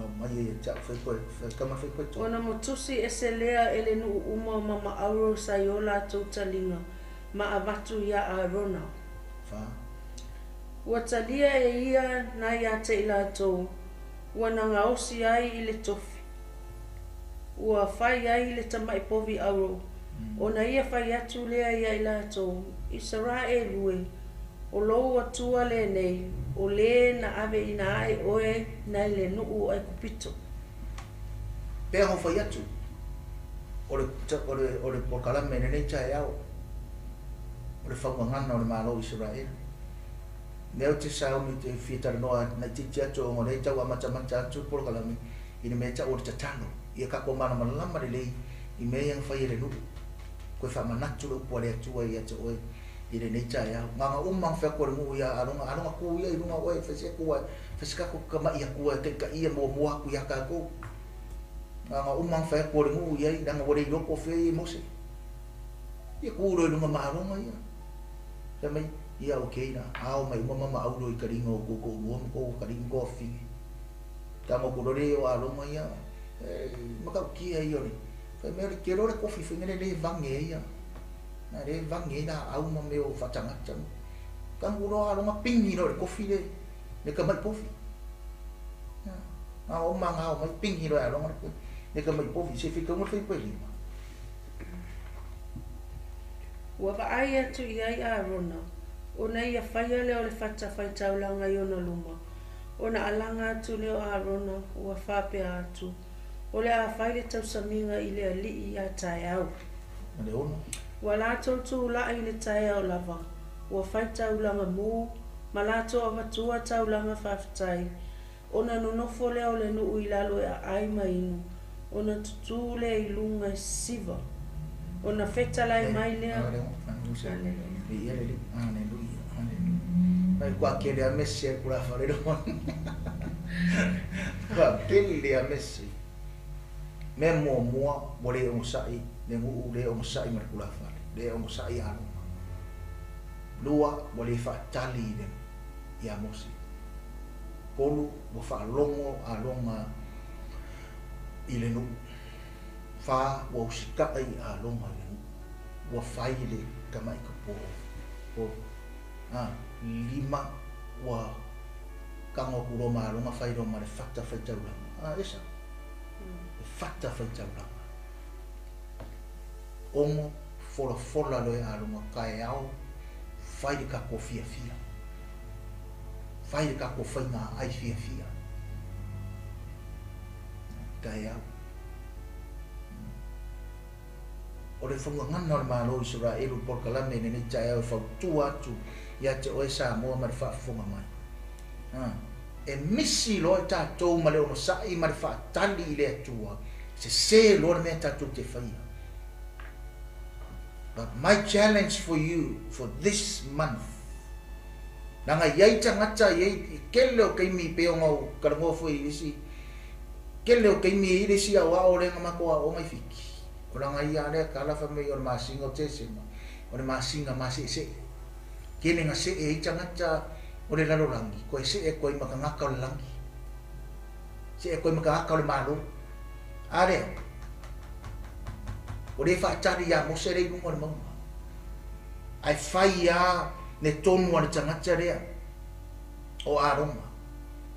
Aumaia ia te a'u, fai koe, fai tama fai koe tonu. Ona motusi ese lea e le nuu uma o mama auro sa i o latou taliga, ma avatu iā Arona. Fa. Ua talia e ia na ia te i latou, ua na gaosi ai i le tofi, ua fai ai le tamaʻi povi auro, ona ia fai atu lea ia i latou, Isaraelu e, o lou Atua lenei, o lē na ave ina aʻe oe nai le nuu o Aikupito. Pea ho fai atu, o le, o le, o le polokalame i lenei taeao, o le faugagana o le Malo o Isaraelu. Lea ou te sauni ou te fia talanoa laitiiti atu ona o lea e tau amatamata atu le polokalame i le mea e tau o le tatalo ia tatou malamalama lelei i mea ia na fai e le nuu. Toe faamanatu le upu a le Atua ia te oe i lenei taeao. Na ona uma ona fai atu e le nuu ia Alona, Alona tu ia i luga o oe e fai se Atua, fai se tatou tamai Atua e taitaia muamua atu ia tatou. Na ona uma ona fai atu e le nuu i ai leaga ua le iloa po o fea ia i Mose. Ia tu loa i luga ma Alona ia. Fai mai, Ia, okei la, ao mai uma ma ma'aulo i taliga o tou to'alua ma tou atalii ma tou afafine. Tama atu loa lea o Aloma ia, e matautia ia o le, fai mai o le tele o le kofi foi lele e vage ai ia, na lea e vage ai laau ma mea o faatagata. Tanu loa Aloma pigi loa i le kofi le, le tamai povi. Na o ma ngao mai pigi loa e Aloma le, le tamai povi, se faitauga le faipuelima. Ua vaai atu i ai Arona, ona ia faia lea o le fata faitaulaga i ona luma, ona alaga atu lea o Arona, ua faapea atu, O le a fai le tausamiga i le Alii a taeao. Ua latou tulaʻi i le taeao lava, ua fai taulaga mu, ma latou avatua taulaga faafetai, Ona nonofo lea o le nuu i lalo e aai ma inu, ona tutū lea i luga e sisiva. Ona fetalai mai lea. Mea muamua ua le onosai le nuu le onosai ma le tulafale, le onosai ia Alona. Lua, ua le faatali i le ia Mose. Tolu, ua faalogo Alona i le nuu. Fa, ua usitaʻi Alona i le nuu. Ua fai le tamaʻi kapo o a. Lima, ua tago atu loa ma Alona fai loa ma le fata faitaulaga. A, esa, le fata faitaulaga. Ono, folafola loa e Alona, taeao, fai le tatou fiafia. Fai le tatou faiga ai fiafia. Taeao. O le faugagana o le Malo o Isaraelu i polokalame i lenei taeao e fautua atu ia te oe Samoa ma le faafofoga mai. A, e misi loa i tatou ma le onosai ma le faatali i le Atua, sese loa le mea tatou te faia. But my challenge for you for this month, leaga e i ai tagata, e i ai tele o taimi pei ona ou talanoa foi i isi, tele o taimi e i ai le isi aoao lea na matou aooga i Fiti, o lana ia lea tala fai mai o le masina o Tesema, o le masina maseesee. Tele na see ai tagata o le lalolagi, toe see atu ai ma tagata o le lagi. See atu ai ma tagata o le Malo. A lea, ua le faatali ia Mose lea i luga o le mauga. Ae fai lava le tonu a le tagata lea o Arona.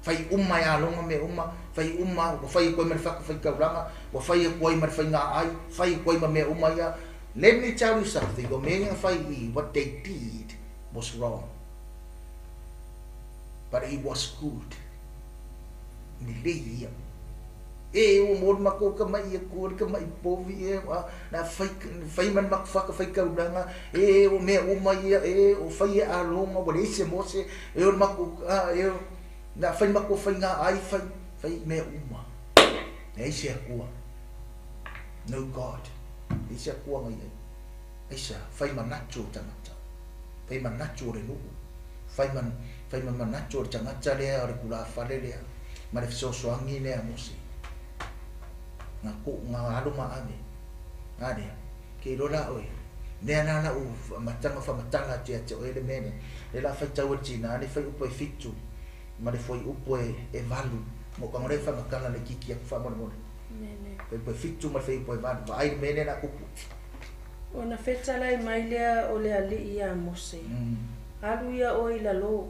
Fai uma e Arona mea uma, fai uma, ua fai atu ai ma le fatafaitaulaga, ua fai atu ai ma le faiga ai, fai atu ai ma mea uma ia. Let me tell you something, o mea ia na fai i, what they did was wrong. But it was good. Lelei ia. E ua mo le matou tama'i Atua le tama'i povi e a na fai fai ma le matou fatafaitaulaga e o mea uma ia e o fai e Arona ua leai se Mose e o le matou a e o na fai le matou faiga ai fai fai mea uma. Leai se Atua. No God. Leai se Atua na i ai. Aisea? Fai manatu o le tagata. Fai manatu o le nuu. Fai ma, fai ma manatu o le tagata lea o le tulafale lea, ma le fesoasoani lea a Mose. Na ku, na alu ma ave. A lea, ke iloa la oe, mea la lau amataga faamatala atu ia te oe le mea lea, lea la faitau e le tina le fuaiupu e 7 ma le fuaiupu e 8, mo tago lea faamatala laitiiti atu faamolemole. Fuaiupu e 7 ma le fuaiupu e 8, vaai le mea lea la tupu. Ona fetalai mai lea o le Alii iā Mose, Alu ia oe i lalo,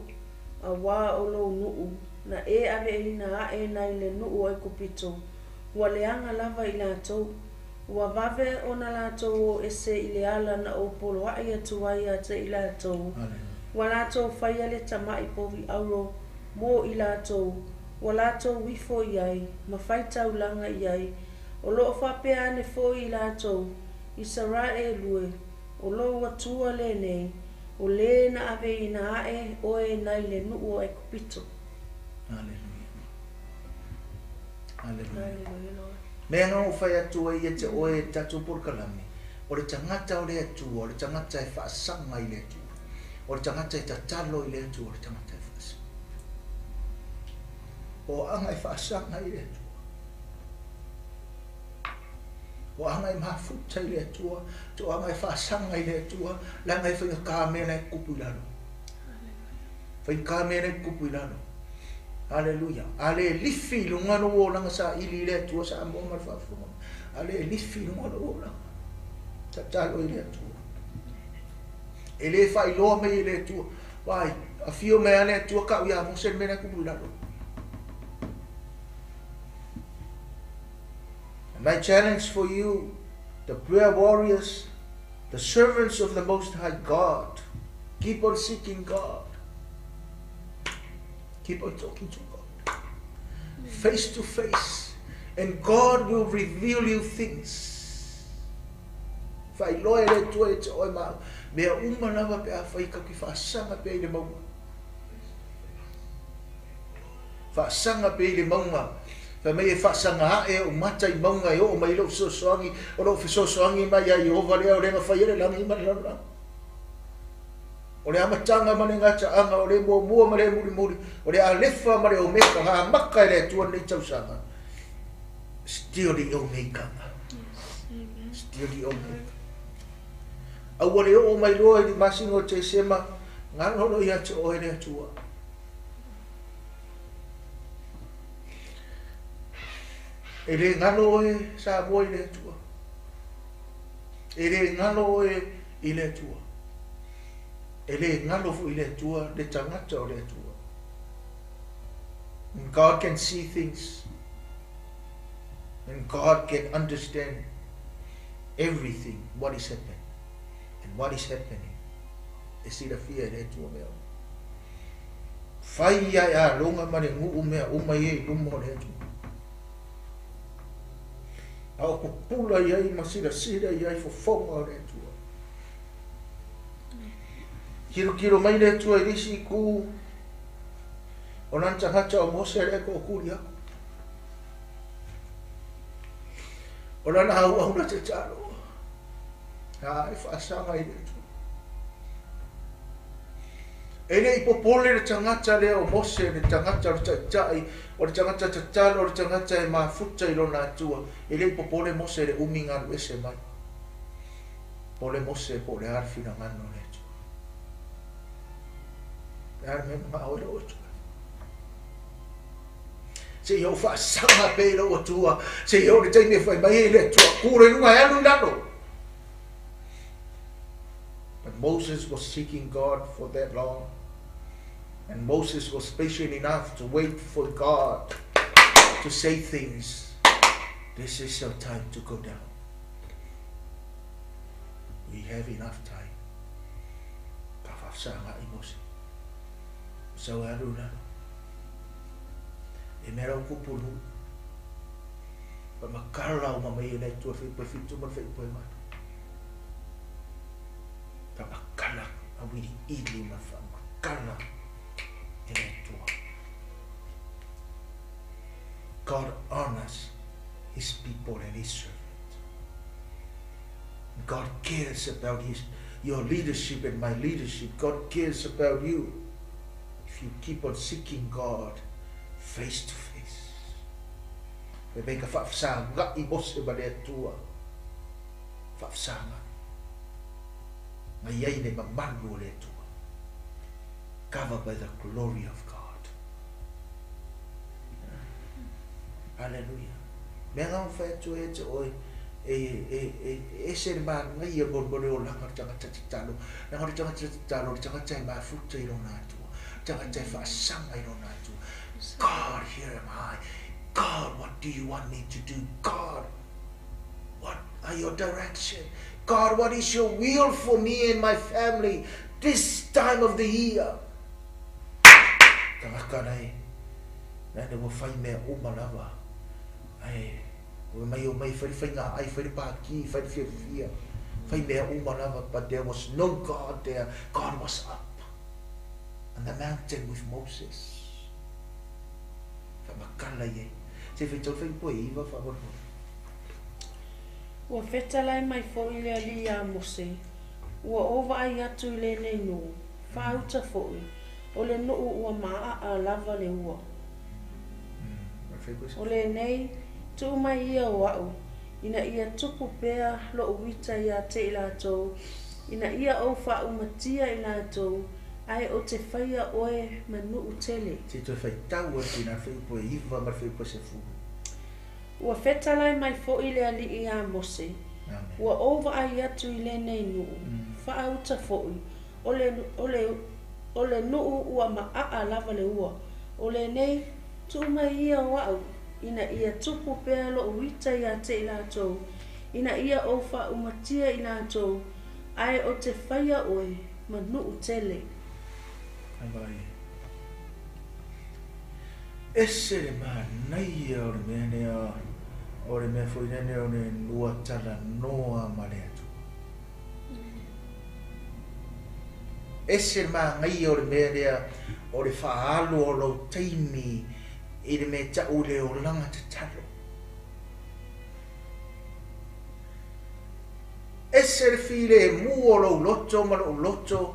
auā o lou nuu, na e aveeina aʻe nai le nuu o Aikupito, ua leaga lava i latou. Ua vave ona latou o ese i le ala na ou poloaʻi atu ai ia te i latou, ua latou faia le tamaʻi povi auro mo i latou, ua latou ifo i ai, ma fai taulaga i ai, O lo o faapea ane foi i latou, Isaraelu e, o lou Atua lenei, o lē na aveina aʻe oe nai le nuu o Aikupito. Haleluia. Haleluia. Haleluia, Lord. Mea na ou fai atu ai ia te oe e le tatou polokalame, o le tagata o le Atua, o le tagata e faasaga i le Atua, o le tagata e tatalo i le Atua, o le tagata e faasaga. O aga e faasaga i le Atua. O aga e mafuta i le Atua, to aga e faasaga i le Atua, leaga e faigata mea la e tupu i lalo. Faigata mea la e tupu i lalo. Haleluia. A le lifi i luga lou olaga saili i le Atua Samoa ma le faafofoga. A le lifi i luga lou olaga. Tatalo i le Atua. E le faailoa mai e le Atua. Vaai, afio mai lava le Atua tau ia Mose le mea la e tupu i lalo. And my challenge for you, the prayer warriors, the servants of the Most High God, keep on seeking God. Keep on talking to God. Face to face. And God will reveal you things. Faailoa e le Atua ia te oe ma mea uma lava pe afai tatou te faasaga pea i le mauga. Faasaga pea i le mauga. Fai mai e faasaga ae ou mata i mauga e oo mai ai lou fesoasoani, o lou fesoasoani mai ia Ieova lea o le na faia le lagi ma le lalolagi. O le amataga ma le gataaga, o le muamua ma le mulimuli, o le Alefa ma le Omeka, na amata e le Atua lenei tausaga. Still the Omega. Still the Omega. Aua le oo mai loa i le masina o Tesema, galo loa ia te oe le Atua. E le galo oe Samoa i le Atua. E le galo oe i le Atua. E le galo foi i le Atua le tagata o le Atua. And God can see things. And God can understand everything what is happening and what is happening. E silafia e le Atua mea uma. Fai ia e aloga ma le nuu mea uma ia i luma o le Atua. A o pupula i ai ma silasila i ai fofoga o le Atua. Tilotilo mai le Atua i le isi itu o lana tagata o Mose lea e tootuli atu. O lana auauna tatalo, a e faasaga i le Atua. E le i popole le tagata lea o Mose, le tagata o le taitai, o le tagata tatalo, o le tagata e mafuta i lona Atua. E le i popole Mose i le umi na alu ese mai. Popole Mose po o le a le finagalo o le Atua. Le a le mea e manao ai lou Atua. Seia ou faasaga pea i lou Atua, seia oo i le taimi e fai mai ai le Atua, tu le luga e alu i lalo. But Moses was seeking God for that long. And Moses was patient enough to wait for God to say things. This is your time to go down. We have enough time. Ka faafesagaai Mose. Sau e alu i lalo. E mea lau kupu nuu. Pa makala uma mai e le Atua faipoe fitu ma le faipoe valu. Faamakala auiliili ma faamakala e le Atua. God honors his people and his servant. God cares about his, your leadership and my leadership. God cares about you. If you keep on seeking God face to face. Fai mai ka faafesaga'i Mose ma le Atua. Faafesaga'i. Na i ai le mamalu o le Atua. Cover by the glory of God. Hallelujah. Mea na fai atu e te oe, e, e, e, ese le manaia mo mo le olaga o le tagata tatalo. Leaga o le tagata tatalo, o le tagata e mafuta i lona Atua. Tagata e faasaga i lona Atua. God, here am I. God, what do you want me to do? God, what are your direction? God, what is your will for me and my family this time of the year? Tagata nei, nai ua fai mea uma lava. Ai, ua mai o mai fai le faiga ai, fai le pāki, fai le fiafia, fai mea uma lava, but there was no God there. God was up on the mountain with Moses. Whaamakala i ai. Se faitau le fuaiupu e 9 faamolemole. Ua fetalai mai foi le Alii iā Mose, Ua ou vaai atu i lenei nuu, faauta foi, o le nuu ua maaa lava le ua. O lenei, tuu mai ia o a'u, ina ia tupu pea lo'u ita iā te i latou, ina ia ou faaumatia i latou, ae ou te faia oe ma nuu tele. Se i toe faitau atu i nā fuaiupu e 9 ma le fuaiupu e 10. Ua fetalai mai foi le Alii iā Mose, Ua ou vaai atu i lenei nuu, faauta foi, o le, o le, o le nuu ua maaa lava le ua. O lenei, tuu mai ia o a'u, ina ia tupu pea lo'u ita iā te i latou, ina ia ou faaumatia i latou, ae ou te faia oe ma nuu tele. Ai. Ese le manaia o le mea lea, o le mea foi lea o le lua talanoa ma le Atua. Ese le manaia o le mea lea o le faaalu o lou taimi i le mea ta'u i le olaga tatalo. Ese le filemu o lou loto ma lo'u loto,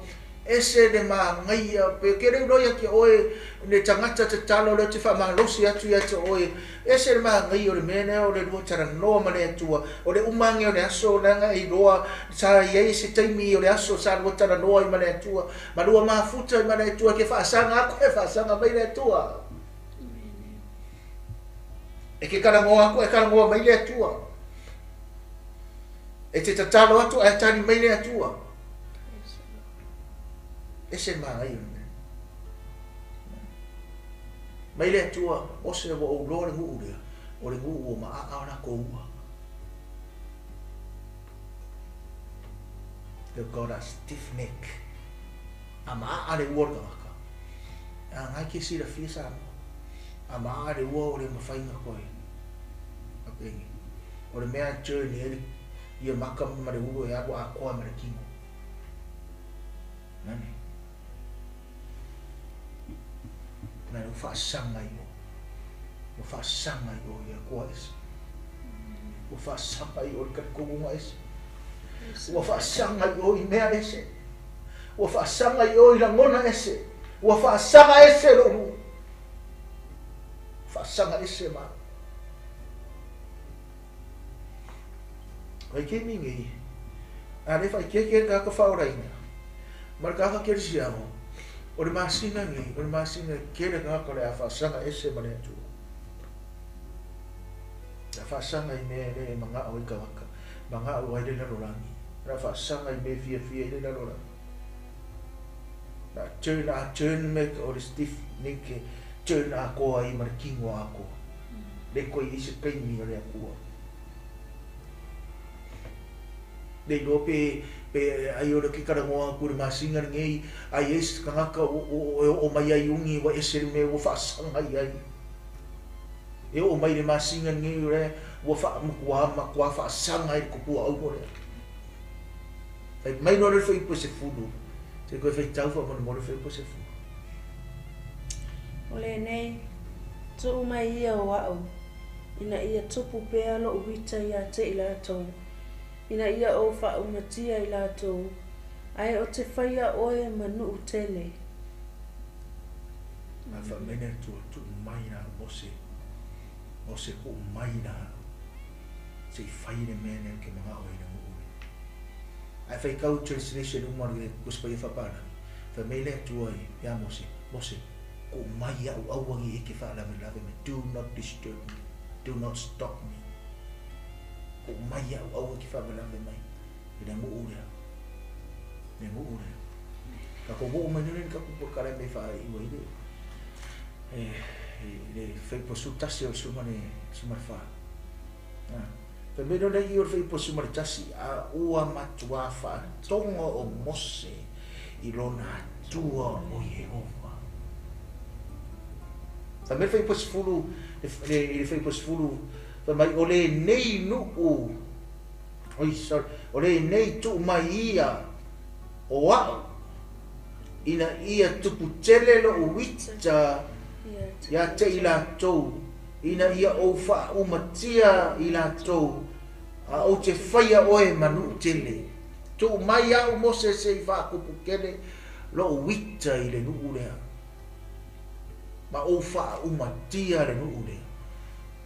ese le manaia, pe ke le iloa ia te oe le tagata tatalo lea ou te faamalosi atu ia te oe, ese le manaia o le mea lea o le lua talanoa ma le Atua, o le uma age o le aso leaga e iloa sa i ai se taimi o le aso sa lua talanoa ai ma le Atua, ma lua mafuta ai ma le Atua, e ke faasaga atu e faasaga mai le Atua. E ke kalagoa atu e kalagoa mai le Atua. E te tatalo atu ae tali mai le Atua. Ese le manaia o le mea. Mai le Atua, Mose ua ou loa le nuu lea, o le nuu ua maaa o latou ua. They've got a stiff neck. A maaa le ua o le tagata. A ngai ke silafia Samoa. A maa le ua o le mafaiga koe. Apengi. O le mea journey ai ia maka ma le ulu e alu atoa ma le tino. Nani. Na le faasaga i o. Ua faasaga i o i Atua ese. Ua faasaga i o i talitonuga ese. Ua faasaga i o i mea ese. Ua faasaga i o i lagona ese. Ua faasaga ese lou nuu. Faasaga ese ma. Ai ke mi nei. A le fai ke ke ka ka faolaina. Ma le kaka kerisiano. O le masina nei, o le masina ke le kaka le a faasaga ese ma le Atua. A faasaga i mea e le manga'o i tagata, manga'o ai le lalolagi. La faasaga i mea fiafia i le lalolagi. La turn a turn me o le stiff neck turn atoa ai ma le tino atoa. Le koe i se kaimi o le Atua. Le iloa pe pe ai o le ke talanoa atu i le masina lenei ai e se tagata o e oo mai ai uni ua ese le mea ua faasaga i ai. E oo mai le masina lenei o le ua faamatua matua faasaga ai le tupua aumo lea. Fai mai loa le fuaiupu e 10. Se i toe faitau faamolemole fuaiupu e 10. O lenei, tuu mai ia o a'u, ina ia tupu pea lo'u uita iā te i latou, ina ia ou faaumatia i latou, ae ou te faia oe ma nuu tele. A fai mai le Atua, tuu mai la Mose, Mose tuu mai la se i fai le mea lea ou te manao ai i le nuu lea. Ae faitau translation uma o le Tusi Paia Faapalagi, fai mai le Atua ia Mose, Mose, tuu mai au aua nei e te faalavelave mai, do not disturb me, do not stop me. Tuu mai au aua e te faalavelave mai i le nuu lea, le nuu lea. Tatou oo mai nei le tatou polokalame e faaiu ai le le fuaiupu 11 o le 14. Fai mai loa le i o le fuaiupu 11, a ua matua faatoga o Mose i lona Atua o Iehova. Fai mai le fuaiupu 10, i le fuaiupu 10, fai mai o lenei nuu, oi sorry, o lenei tuu mai ia o a'u ina ia tupu tele lo'u uita ia te i latou, ina ia ou faaumatia i latou, a ou te faia oe ma nuu tele. Tuu mai a'u Mose se i faatupu tele lo'u uita i le nuu lea, ma ou faaumatia le nuu lea,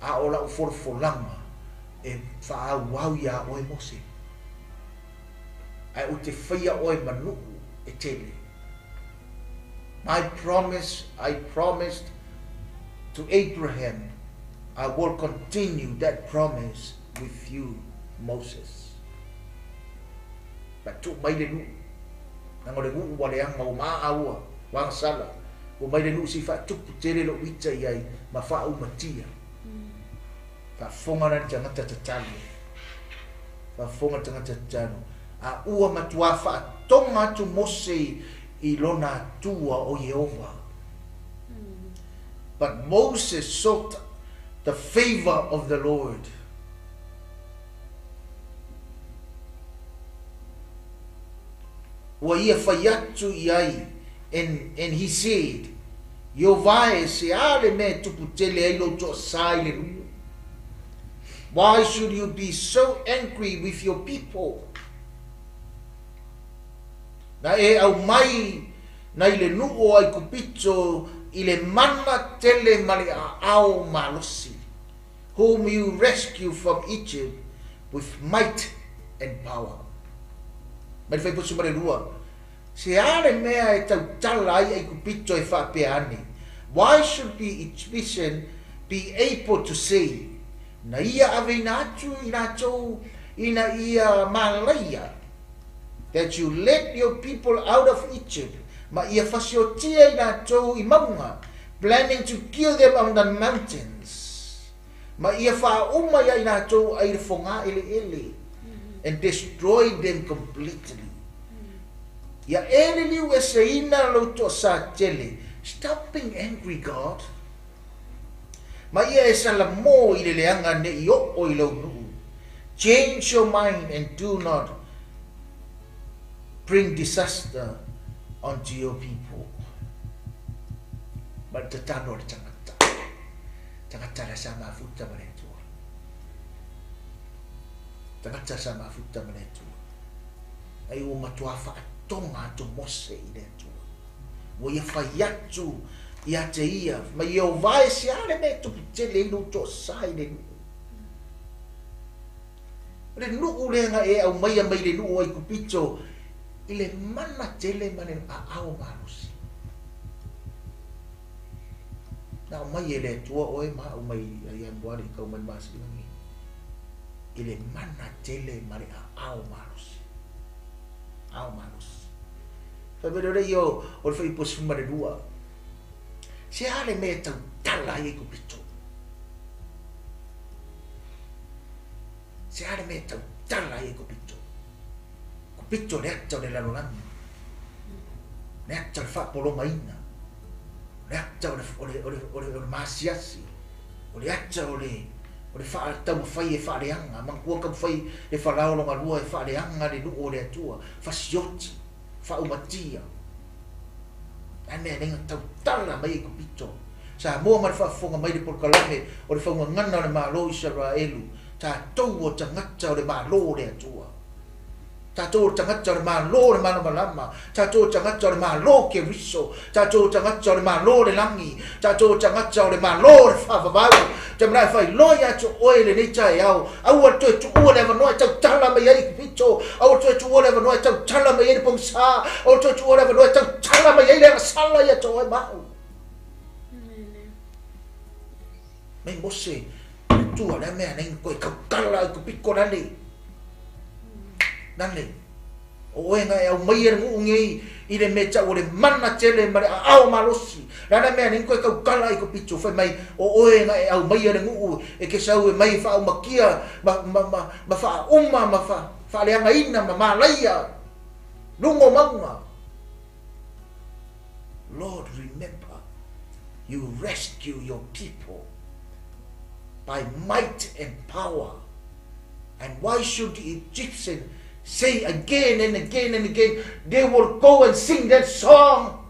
a o la'u folafolaga e faaauau iā oe Mose, ae ou te faia oe ma nuu e tele. My promise I promised to Abraham, I will continue that promise with you, Moses. Ma tuu mai le nuu, leaga o le nuu ua leaga ua maa ua agasala, ua mai le nuu se i faatupu tele lou ita i ai ma faaumatia. Faafofoga la le tagata tatalo, faafofoga le tagata tatalo, a ua matua faatoga atu Mose i lona Atua o Iehova. But Moses sought the favor of the Lord. Ua ia fai atu i ai, and he said, Ieova e, se a le mea e tupu tele ai lou toasā i le nuu? Why should you be so angry with your people? Na e aumai nai le nuu o Aikupito i le mana tele ma le aao malosi, whom you rescue from Egypt with might and power. Mai le fuaiupu 12, Se a le mea e tautala ai Aikupito e faapea ane, Why should the Egyptian be able to say, Na ia aveina atu i latou ina ia malaia, that you led your people out of Egypt, ma ia fasiotia i latou i mauga, planning to kill them on the mountains, ma ia faauma ia i latou ai le fogā eleele, and destroy them completely. Ia e liliu eseina lou toasā tele, Stop being angry, God. Ma ia e salamō i le leaga neʻi oo i lou nuu. Change your mind and do not bring disaster onto your people. Ma le tatalo a le tagata. Tagata lea sa mafuta ma le Atua. Tagata sa mafuta ma le Atua. Ai ua matuā faatoga atu Mose i le Atua. Ua ia fai atu ia te ia, mai Ieova e se a le mea e tupu tele ai lou toasā i le nuu. O le nuu lea na e aumaia mai le nuu o Aikupito i le mana tele ma le aao malosi. Na aumai e le Atua oe ma au mai Ianuari tau mai le masina nei i le mana tele ma le aao malosi. Aao malosi. Fai mai lea ia o le fuaiupu 12. Se a le mea e tautala ai Aikupito? Se a le mea e tautala ai Aikupito? Kupito le ata o le lalolagi. Le ata o le faapologaina. O le ata o le, o le, o le, o le, o le masiasi. O le ata o le, o le faataumafai e faaleaga. Manatua taumafai le Farao lona lua e faaleaga le nuu o le Atua. Fasioti. Faaumatia. Ae mea nei na tautala mai Aikupito. Samoa ma le faafofoga mai le polokalame o le faugagana o le Malo o Isaraelu, tatou o tagata o le Malo o le Atua. Tatou o tagata o le Malo o le Malamalama, tatou o tagata o le Malo o Keriso, tatou o tagata o le Malo o le Lagi, tatou o tagata o le Malo o le Faavavau. Te manae failoa ia te oe i lenei taeao, aua le toe tuua le avanoa e tautala mai ai Aikupito, aua le toe tuua le avanoa e tautala mai ai le pogisa, aua le toe tuua le avanoa e tautala mai ai le agasala ia te oe ma au. Mai Mose, le tua lea mea nei koe tautala Aikupito lale. Nane, o oe na e aumaia le nuu nei i le mea tau o le mana tele ma le aao malosi. Le a le mea nei koe tautala i Kupito, fai mai o oe na e aumaia le nuu e ke sau e mai e faaumakia ma, ma, ma, ma faauma ma fa, faaleagaina ma malaia luga o mauga. Lord, remember, you rescue your people by might and power. And why should the Egyptian say again and again and again, they will go and sing that song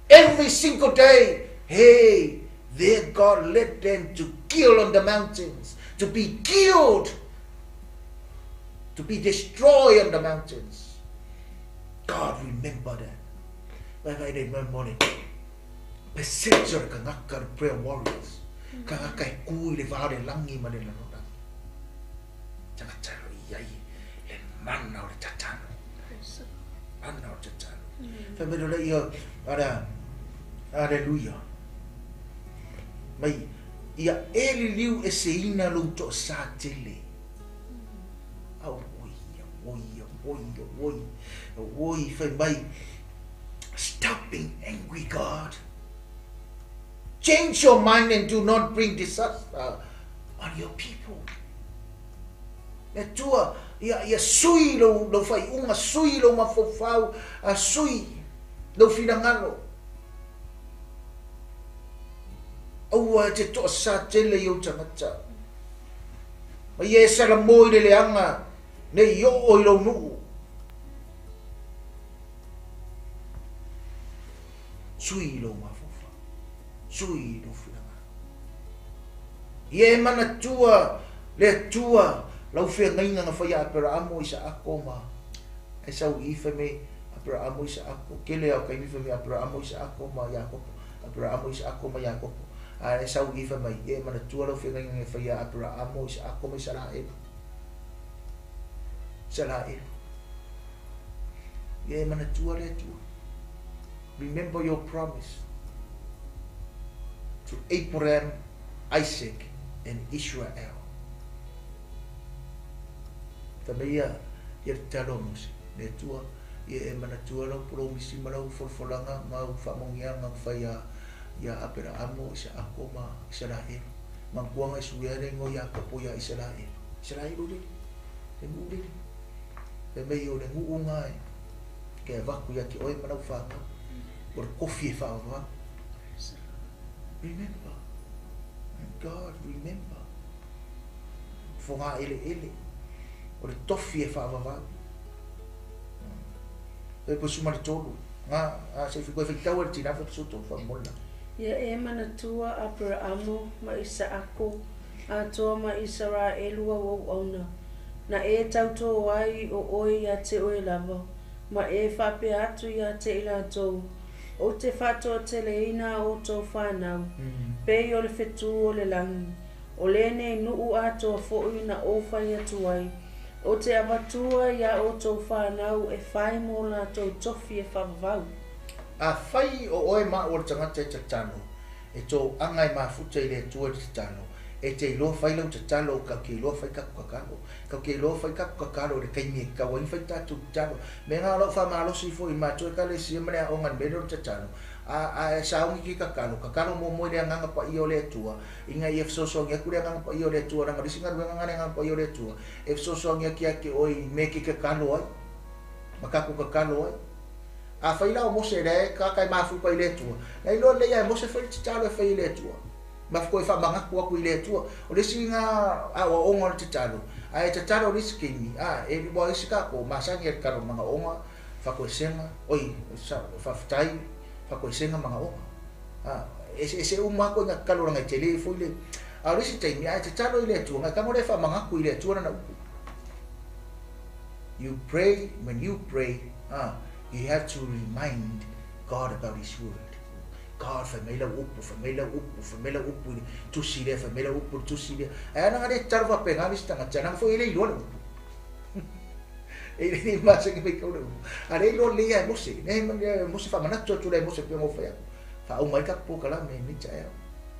every single day. Hey, their God led them to kill on the mountains, to be killed, to be destroyed on the mountains. God, remember that. Vai vai nei mo le percentage o le kangaka le prayer warriors. Kangaka e ku i le va o le lagi ma le lalolagi. Tagata lo i ai le mana o le tatalo. Mana o le tatalo. Fai mai le ia ara aleluia. Mai ia e liliu e se ina lou toasā tele. Au oi, oi, oi, oi, oi, fai mai. Stop being angry, God. Change your mind and do not bring disaster on your people. Le Atua, ia, ia sui lou, lou faaiuga, sui lou mafaufau, a sui lou finagalo. Aua e te toasā tele i ou tagata. Ma ia e salamo i le leaga ne i oo i lou nuu. Sui lou mafaufau, sui lou finagalo. Ia e manatua le Atua lau feagaiga na fai ia Aperaamo, Isaako ma Esau i fai mai Aperaamo, Isaako, kele lava o taimi fai mai Aperaamo, Isaako ma Iakopo, Aperaamo, Isaako ma Iakopo. A Esau i fai mai, ia e manatua lau feagaiga na fai ia Aperaamo, Isaako ma Isaraelu. Isaraelu. Ia e manatua le Atua. Remember your promise to Abraham, Isaac and Israel. Fai mai ia, ia le tatalo a Mose, le Atua, ia e manatua lau polomisi ma lau folafolaga ma au faamanuiaga na fai ia, ia Aperaamo, Isaako ma Isaraelu. Manatua na e suia le igoa Iakopo ia Isaraelu. Isaraelu lele, le nuu lele. Fai mai o le nuu na e ke avatu ia te oe ma lau fanau. O le kofi e faavavau. Remember. God, remember. Fogaeleele o le tofi e faavavau. E po suma le tolu. Nga a se fi koe faitau e le tina fa soto fa mola. Ia e manatua Aperamo ma Isaako, atoa ma Isaraelu au auauna. Na e tautō ai o oe ia te oe lava, ma e faapea atu ia te i latou, Ou te faatoateleina a outou fanau, pei o le fetū o le lagi, o lenei nuu atoa foʻi na ou fai atu ai, ou te avatua iā outou fanau e fai mō latou tofi e faavavau. Afai o oe ma au o le tagata e tatalo, e tou aga e mafuta i le Atua i le tatalo, e te iloa fai lau tatalo, kau ke iloa fai kaku kakalo, kau ke iloa fai kaku kakalo i le taimi e tatau ai ona fai tatou tatalo. Mea na o lau faamalosi foi i le matou Ekalesia ma le aoga i le mea lea o le tatalo, a, a e sauni ke kakalo, kakalo muamua i le Agaga Paia o le Atua, ina ia fesoasoani atu le Agaga Paia o le Atua, leaga o le isi galuega na a le Agaga Paia o le Atua, e fesoasoani atu ia te oe i mea e te tatalo ai, ma tatou tatalo ai. Afai la o Mose lea e tagata e mafuta i le Atua, na iloa lelei lava e Mose fai le tatalo e fai e le Atua. Ma toe faamanatu atu i le Atua. O le isi lena aoaoga o le tatalo, a e tatalo i le isi taimi, a, e lua isi tatou, masani e tatalo manaoga, faakoesega, oi, faafetai, faakoesega, manaoga. A, e eseese uma lava ituaiga tatalo leaga e tele foi le. A o le isi taimi, a e tatalo i le Atua, ona e tago lea e faamanatu i le Atua lana upu. You pray, when you pray, a, you have to remind God about his word. God, fai mai lau upu, fai mai lau upu, fai mai lau upu i le tusi lea, fai mai lau upu i le tusi lea. Ae ana le tatalo faapena le isi tagata, leaga foi e le iloa le upu. E le i masani mai kau le upu. A le iloa lelei lava e Mose, ne Mose faamanatu atu lea e Mose pei ona ou fai atu. Faauma ai le tatou polokalame i lenei taeao.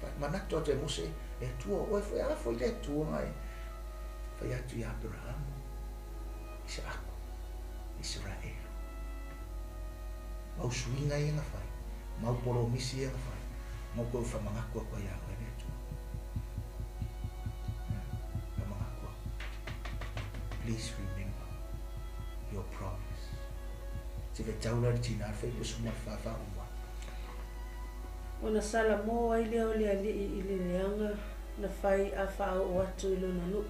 Faamanatu atu e Mose, le Atua o oe foi, a foi le Atua na e fai atu ia Aperahama, Isaako, Isaraelu. Mau suiga ia na fai, mau polomisi ia na fai, mau koe whamanatu atu ai ia oe le Atua. Whamanatu atu. Please remember your promise. Se whetau la le tina le whai suma le whawha uma. Ona salamō ai lea o le alii i le leaga na fai a faaoo atu i lona nuu.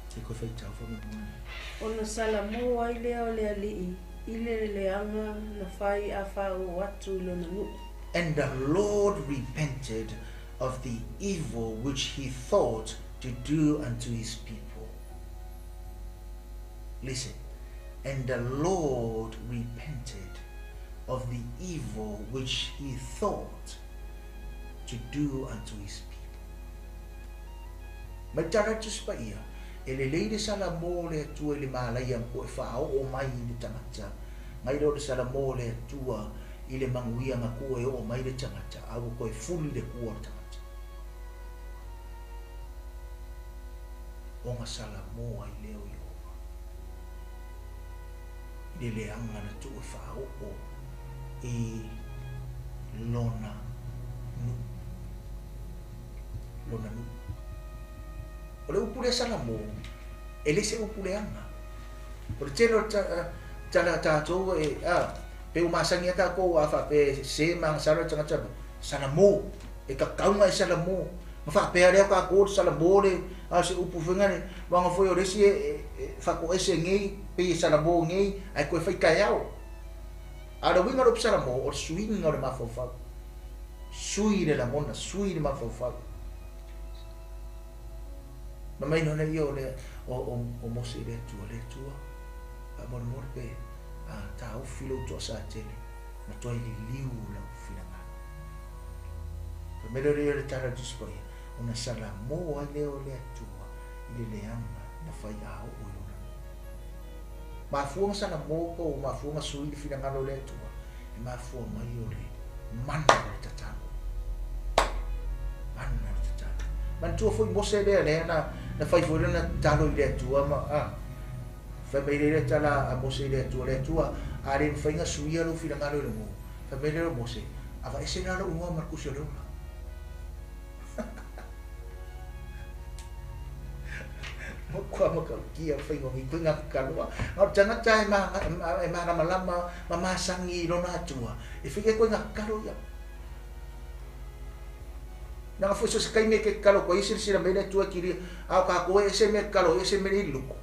Se koe whaitau whamamua. Ona salamō ai lea o le alii i le leaga na fai a faaoo atu i lona nuu. And the Lord repented of the evil which he thought to do unto his people. Listen, and the Lord repented of the evil which he thought to do unto his people. Mai tala atu se paia, e lelei le salamo o le Atua i le malaia ma koe faaoo mai i le tagata, ngai lea o le salamo o le Atua i le manuia na koe oo mai le tagata, a ua toe fuli le tua o le tagata. Ona salamo ai lea o Iehova i le leaga na tuu e faaoo i lona nuu. Lona nuu. O le upu lea salamo, e le se upu leaga. O le tele o le tala a tatou e, a, pe ua masani lava tatou a faapea e se ma agasala le tagata, salamo, e tatau ona e salamo. Ma faapea lea tatou o le salamo le, a o se upu foi lea, aua foi o le isi e faatoese nei, pei e salamo nei, ae toe fai taeao. A o le uiga o le upu salamo, o le suiga o le mafaufau. Sui le lagona, sui le mafaufau. Ma mai lona ia o le o, o, o Mose i le Atua, le Atua, faamolemole pe a taofi lou toasatele, ma toe liliu lau finagalo. Fai mai lea o le tala a le Tusi Paia, ona salamo ai lea o le Atua i le leaga na fai a oo i lona nuu. Mafua ona salamo po o mafua ona sui le finagalo o le Atua, e mafua mai o le mana o le tatalo. Mana o le tatalo. Manatua foi Mose lea lea na, na fai foi lana tatalo i le Atua ma a fai mai lea le tala a Mose i le Atua, le Atua a le mafai ona suia lou finagalo i le ngo. Fai mai lea o Mose, aveese la lou igoa ma le tusi o le ola. Matua matautia faiga o nei ituaiga tatalo a. Na o le tagata e malamalama ma masani i lona Atua e fai ai ituaiga tatalo ia. Leaga foi so o se taimi e te tatalo atu ai e silasila mai le Atua e kilia, a o tatou e ese le mea e tatalo ai ese le mea lea i le loto.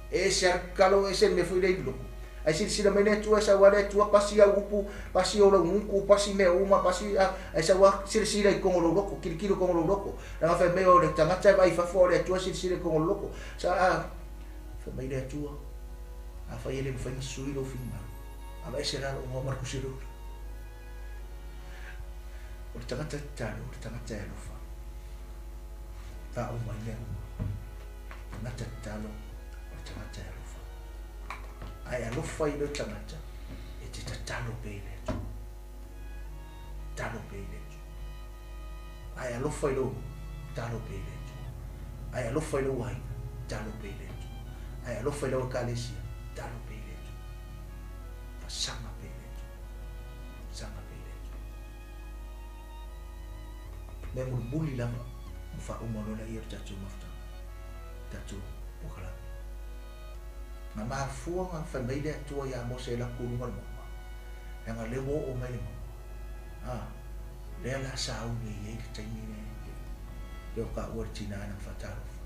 E ese lava le tatalo ese le mea foi lea i le loto. Ae silasila mai le Atua e sau lava le Atua pasi au upu, pasi ou laugutu, pasi mea uma, pasi a, ae sau lava silasila i totonu o lou loto, tilotilo i totonu o lou loto. Leaga fai mai o le tagata e vaai i fafo a o le Atua e silasila i totonu o le loto. Sa a, fai mai le Atua, afai e le mafai ona sui lou finagalo, aveese la lou igoa ma le tusi o le ola. O le tagata tatalo, o le tagata e alofa. Faauma ai mea uma. Tagata tatalo, o le tagata e alofa. A e alofa i lou tagata, e te tatalo pea i le Atua. Tatalo pea i le Atua. A e alofa i lou nuu, tatalo pea i le Atua. A e alofa i lou aiga, tatalo pea i le Atua. A e alofa i lau ekalesia, tatalo pea i le Atua. Fasaga pea i le Atua. Saga pea i le Atua. Mea mulimuli lava ma faauma loa lea o le tatou mafutaga, tatou polokalame. Na mafua ona fai mai le Atua ia Mose e alu atu i luga o le mauga, leaga o lea ua oo mai le mauga. A, lea la sauni ai le taimi lea pei ona taua e le tina i lana faatalofa.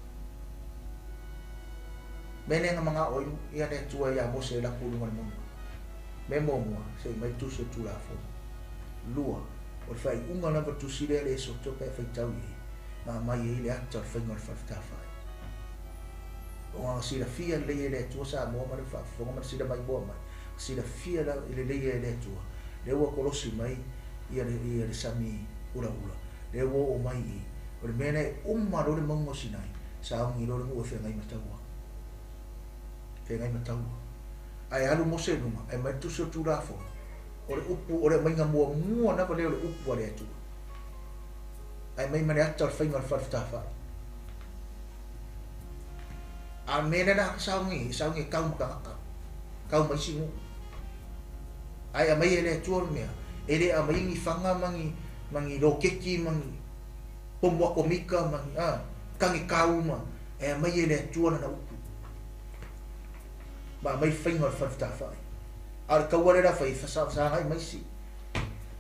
Mea lea na manao ai ia le Atua ia Mose e alu atu i luga o le mauga. Mea muamua, se i mai tusi o le Tulafono. Lua, o le faaiuga lava o le tusi lea le Esoto pe a faitau i ai, na aumai ai le ata o le faiga o le fale fetāfaai. Ona na silafia lelei e le Atua Samoa ma le faafofoga ma le sila maimoa mai, na silafia lelei e le Atua, lea ua kolosi mai ia le, ia le sami ulaula, lea ua oo mai i i. O le mea lea e uma loa le mauga o Sinai, sauni loa le nuu e feagai ma taua. Feagai ma taua. Ae alu Mose i luga, ae aumai le tusi o le Tulafono, o le upu, o le aumaiga muamua lava lea o le upu a le Atua. Ae aumai ma le ata o le faiga o le fale fetāfaai. A o le mea lea la sauni, e sauni e tau ma tagata, tau ma isi nuu. Ae aumai e le Atua le mea, e le aumaia ni faga ma ni, ma ni loketi ma ni pomu atomika ma ni, a, tagi kau ma, e aumai e le Atua lana upu. Ma aumai faiga o le fale fetāfaai. A o le taua lea la fai, e fasagai ma isi.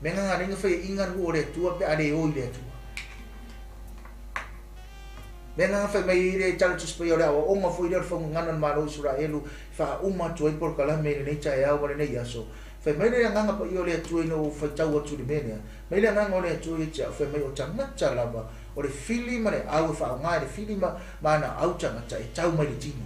Mea na na fai e iga nuu o le Atua pe a le o i le Atua. Mea na fai mai i le tala Tusi Paia o le aoaoga foi lea o le faugagana o le Malo o Isaraelu e faauma atu ai polokalame i lenei taeao ma lenei aso. Fai mai le agaga paia o le Atua ina ua ou faitau atu i le mea lea. Mai le agaga o le Atua ia te au, fai mai o tagata lava o le fili ma le au e faaaoga e le fili ma ma ana au tagata e tau mai le tino.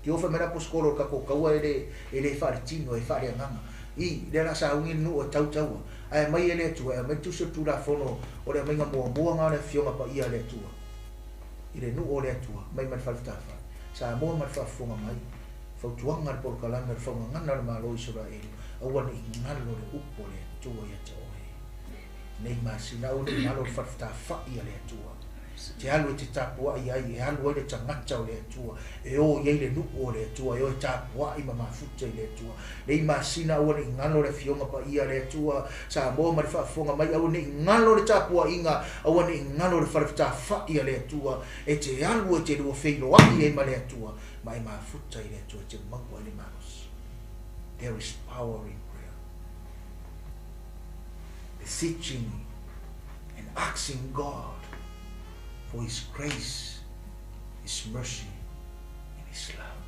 Tio fai mai le aposetolo o le tatou taua e le e le faaletino e faaleagaga. I, lea la sauni le nuu e tau taua. Ae aumai e le Atua, e aumai le tusi o le Tulafono o le aumaiga muamua na o le Afioga Paia a le Atua i le nuu o le Atua, mai ma le fale fetāfaai. Samoa ma le faafofoga mai, fautuaga a le polokalame o le faugagana o le Malo o Isaraelu, aua ne i galo le upu a le Atua ia te oe. Nei masina, aua ne i galo le fale fetāfaai a le Atua. Te alu e te tapuai ai, e alu ai le tagata o le Atua, e o i ai le nuu o le Atua, e o e tapuai ma mafuta i le Atua. Nei masina aua ne i galo le Afioga Paia a le Atua, Samoa ma le faafofoga mai, aua ne i galo le tapuaiga, aua ne i galo le fale fetafai a le Atua, e te alu e te lua feiloai ai ma le Atua, ma e mafuta i le Atua e te maua ai le malosi. There is power in prayer. Beseeching and asking God for His grace, His mercy, and His love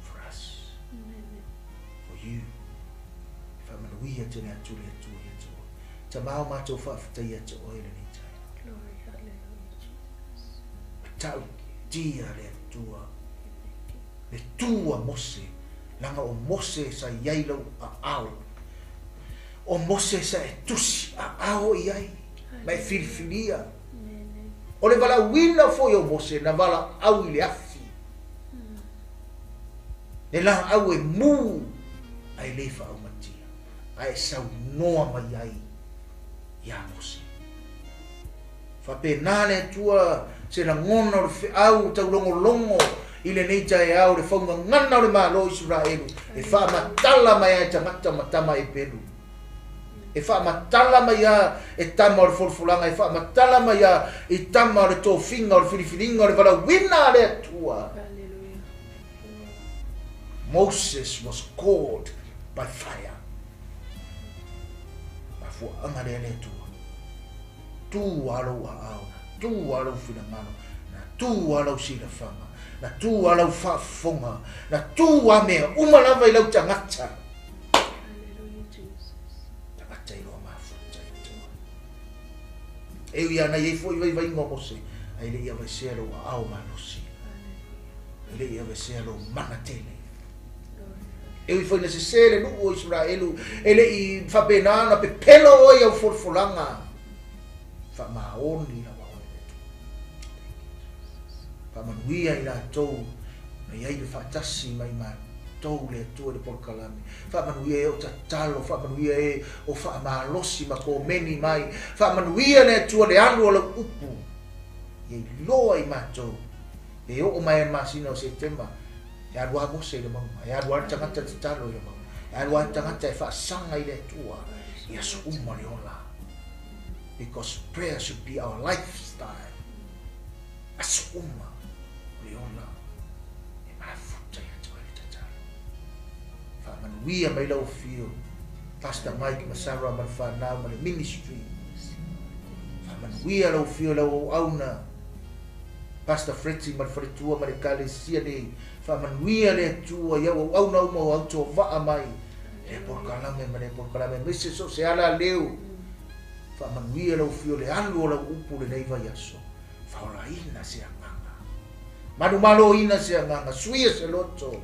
for us, for you. E faamanuia tele atu le Atua ia te oe. Tama o matou faafetai ia te oe lenei taeao. Glory, hallelujah, Jesus. Matautia le Atua, le tu a Mose, leaga o Mose sa i ai lau aao. O Mose sa e tusi aao i ai, ma e filifilia. O le valaauina foi o Mose na valaau i le afi. Le laau e mu ae le faaumatia, ae saunoa mai ai iā Mose. Faapena le Atua se lagona o le feau taulogologo i lenei taeao le faugagana o le Malo o Isaraelu e faamatala mai a e tagata ma tama Epelu. E faamatala mai a e tama o le folafolaga, e faamatala mai a i tama o le tofiga o le filifiliga o le valaauina a le Atua. Moses was called by fire. Mafuaaga lea le Atua. tu lava lou aao, na tu lava lou finagalo, na tu lava lau silafaga, na tu lava lau faafofoga, na tu lava mea uma lava i lau tagata. Tagata iloa mafuta i le Atua. E ui lava na i ai foi vaivaiga o Mose, ae le i aveesea lou aao malosi, e le i aveesea lou mana tele. E ui foi na sesē le nuu o Isaraelu, e le i faapena ona pepelo oe i au folafolaga. Faamaoni lava oe le Atua. Faamanuia i latou na i ai le faatasi ma i matou le Atua i le polokalame. Faamanuia e o tatalo, faamanuia e o faamalosi ma komeni mai. Faamanuia le Atua le alu o lau upu ia iloa i matou. Pe oo mai le masina o Setema, e alu lava Mose i le mauga, e alu lava le tagata tatalo i le mauga, e alu lava le tagata e faasaga i le Atua i aso uma o le ola. Because prayer should be our lifestyle. Aso uma o le ola e mafuta ia te oe le tatalo. Faamanuia mai lau afio, Pastor Mike ma Sarah ma le whanau ma le ministry. Faamanuia lau afio lau auauna, Pastor Fretty ma le faletua ma le ekalesia nei. Faamanuia le Atua i au auauna uma o autovaa mai lea polokalame ma lea polokalame aemaise so o se ala leu. Faamanuia lau afio le alu o lau upu lenei vaiaso. Faolaina se agaga. Manumaloina se agaga. Suia se loto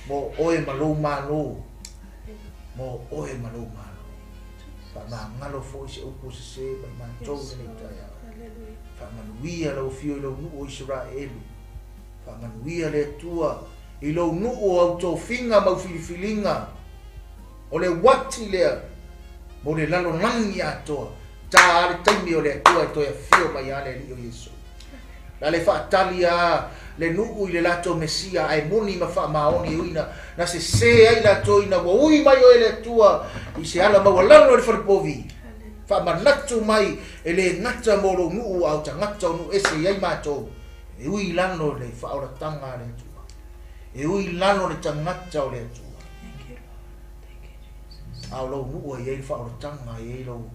mo oe ma lou malo. Mo oe ma lou malo. Faamagalo foi se upu sesē mai matou lenei taeao. Faamanuia lau afio i lou nuu o Isaraelu. Faamanuia le Atua i lou nuu o au tofiga ma au filifiliga. O le uati lea mo le lalolagi atoa. Ta a le taimi o le Atua e toe afio mai a le Alii o Iesu. La le faatali a le nuu i le latou Mesia ae moni ma faamaoni e ui na na sesē ai latou ina ua ui mai oe le Atua i se ala maualalo i le falepovi. Faamanatu mai e le gata mo lou nuu a o tagata o nuu ese i ai matou. E ui i lalo le faaolataga a le Atua. E ui i lalo le tagata o le Atua. A o lou nuu e i ai le faaolataga, e i ai lou,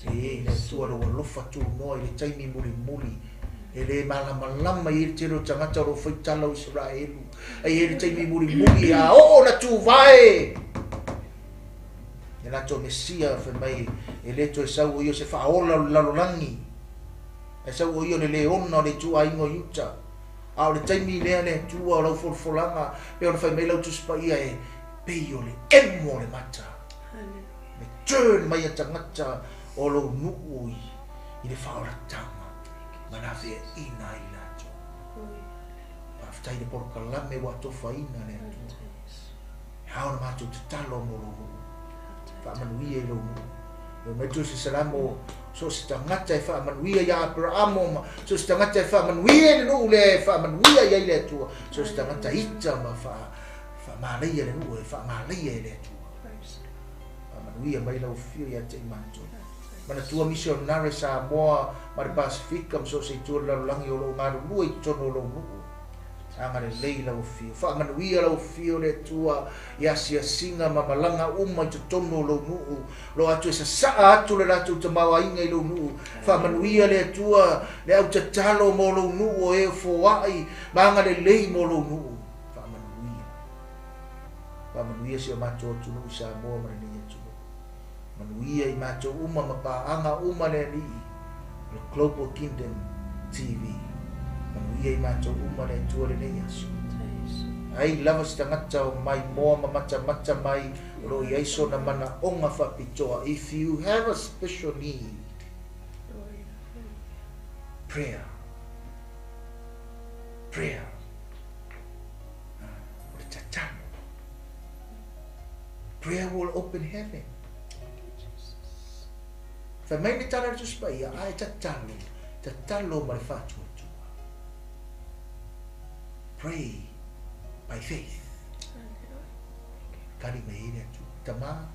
e i ai le Atua lou alofa tunoa i le taimi mulimuli. E le malamalama i ai le tele o tagata o lo o faitala o Isaraelu. E i ai le taimi mulimuli a oo na tuvae le latou Mesia fai mai e le toe sau o ia o se faaola o le lalolagi, ae sau o ia o le leona o le ituaiga o Iuta. A o le taimi lea le Atua o lau folafolaga, pei ona fai mai lau Tusi Paia e pei o le emo o le mata. Le turn mai a tagata o lou nuu i le faaolataga ma laveaiina ai latou. Faafetai i le polokalame ua atofaina le Atua. E ao ona matou tatalo mo lou nuu. Faamanuia i lou nuu. E mai Tusi Salamo, so o se tagata e faamanuia ia Aperaamo ma so o se tagata e faamanuia i le nuu lea e faamanuia i ai le Atua. So o se tagata ita ma faamalaia le nuu e faamalaia e le Atua. Faamanuia mai lau afio ia te i matou. Manatua misionare Samoa ma le Pasifika ma so o se itu o le lalolagi o lo o galulue i totonu o lou nuu. Agalelei lau afio. Faamanuia lau afio le Atua i asiasiga ma malaga uma i totonu o lou nuu. Lo atu e sasaa atu le latou tamaoaiga i lou nuu. Faamanuia le Atua le au tatalo mo lou nuu o e foai ma agalelei mo lou nuu. Faamanuia. Faamanuia si o matou atunuu i Samoa ma lenei atunuu. Manuia i matou uma ma paaga uma le Alii o le Global Kingdom TV. Manuia i matou uma le Atua lenei aso. Ai lava se tagata o maimoa ma matamata mai o lo o i ai sona manaoga faapitoa. If you have a special need, prayer. Prayer. O le tatalo. Prayer will open heaven. Fai mai le tala a le Tusi Paia, a e tatalo, tatalo ma le faatuatua. Pray by faith. Tali mai ai le Atua. Tama,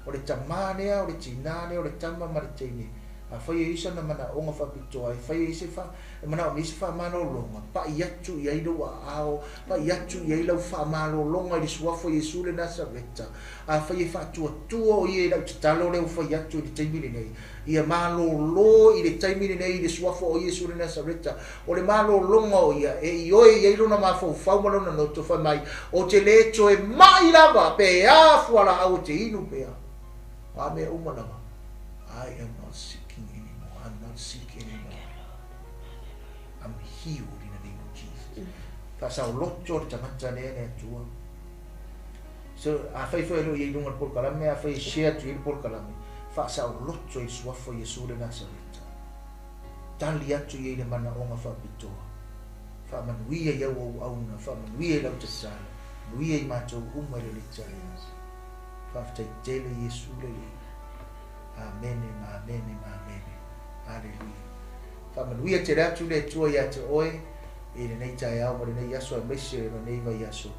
o le tamā lea, o le tinā lea, o le tama ma le teine. Afai e i ai sana manaoga faapitoa, e fai ai se fa, e manaomia ai se faamalologa, pai atu i ai lou aao, pai atu i ai lau faamalologa i le Suafa o Iesu le Nasareta. Afai e faatuatua o ia i lau tatalo lea ua fai atu i le taimi lenei, ia malolo i le taimi lenei i le Suafa o Iesu le Nasareta. O le malologa o ia, e ioe i ai lona mafaufau ma lona loto, fai mai, Ou te le toe mai lava pe a fualaau ou te inu pea. O a mea uma lava, I am not seeking anymore. I'm not sick anymore. I'm healed in the name of Jesus. Faasaoloto le tagata lea le Atua. So, afai foi e le o i ai i luga o le polokalame, afai e share atu i ai le polokalame, faasaoloto i le suafa o Iesu le Nasareta. Tali atu i ai le manaoga faapitoa. Faamanuia i au auauna, faamanuia i lau tatalo, manuia i matou uma i le taeao. Faafetai tele Iesu le Alii. Amene ma amene ma amene. Aleluia. Faamanuia tele atu le Atua ia te oe i lenei taeao ma lenei aso aemaise lenei vaiaso.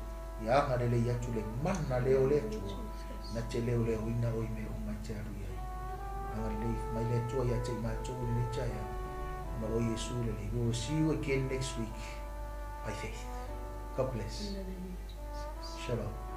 Ia agalelei atu le mana lea o le Atua na te leoleoina oe i mea uma e te alu i ai. Agalelei mai le Atua ia te i matou i lenei taeao ona o Iesu le Alii. We will see you again next week by faith. God bless. In the name of Jesus. Shalom.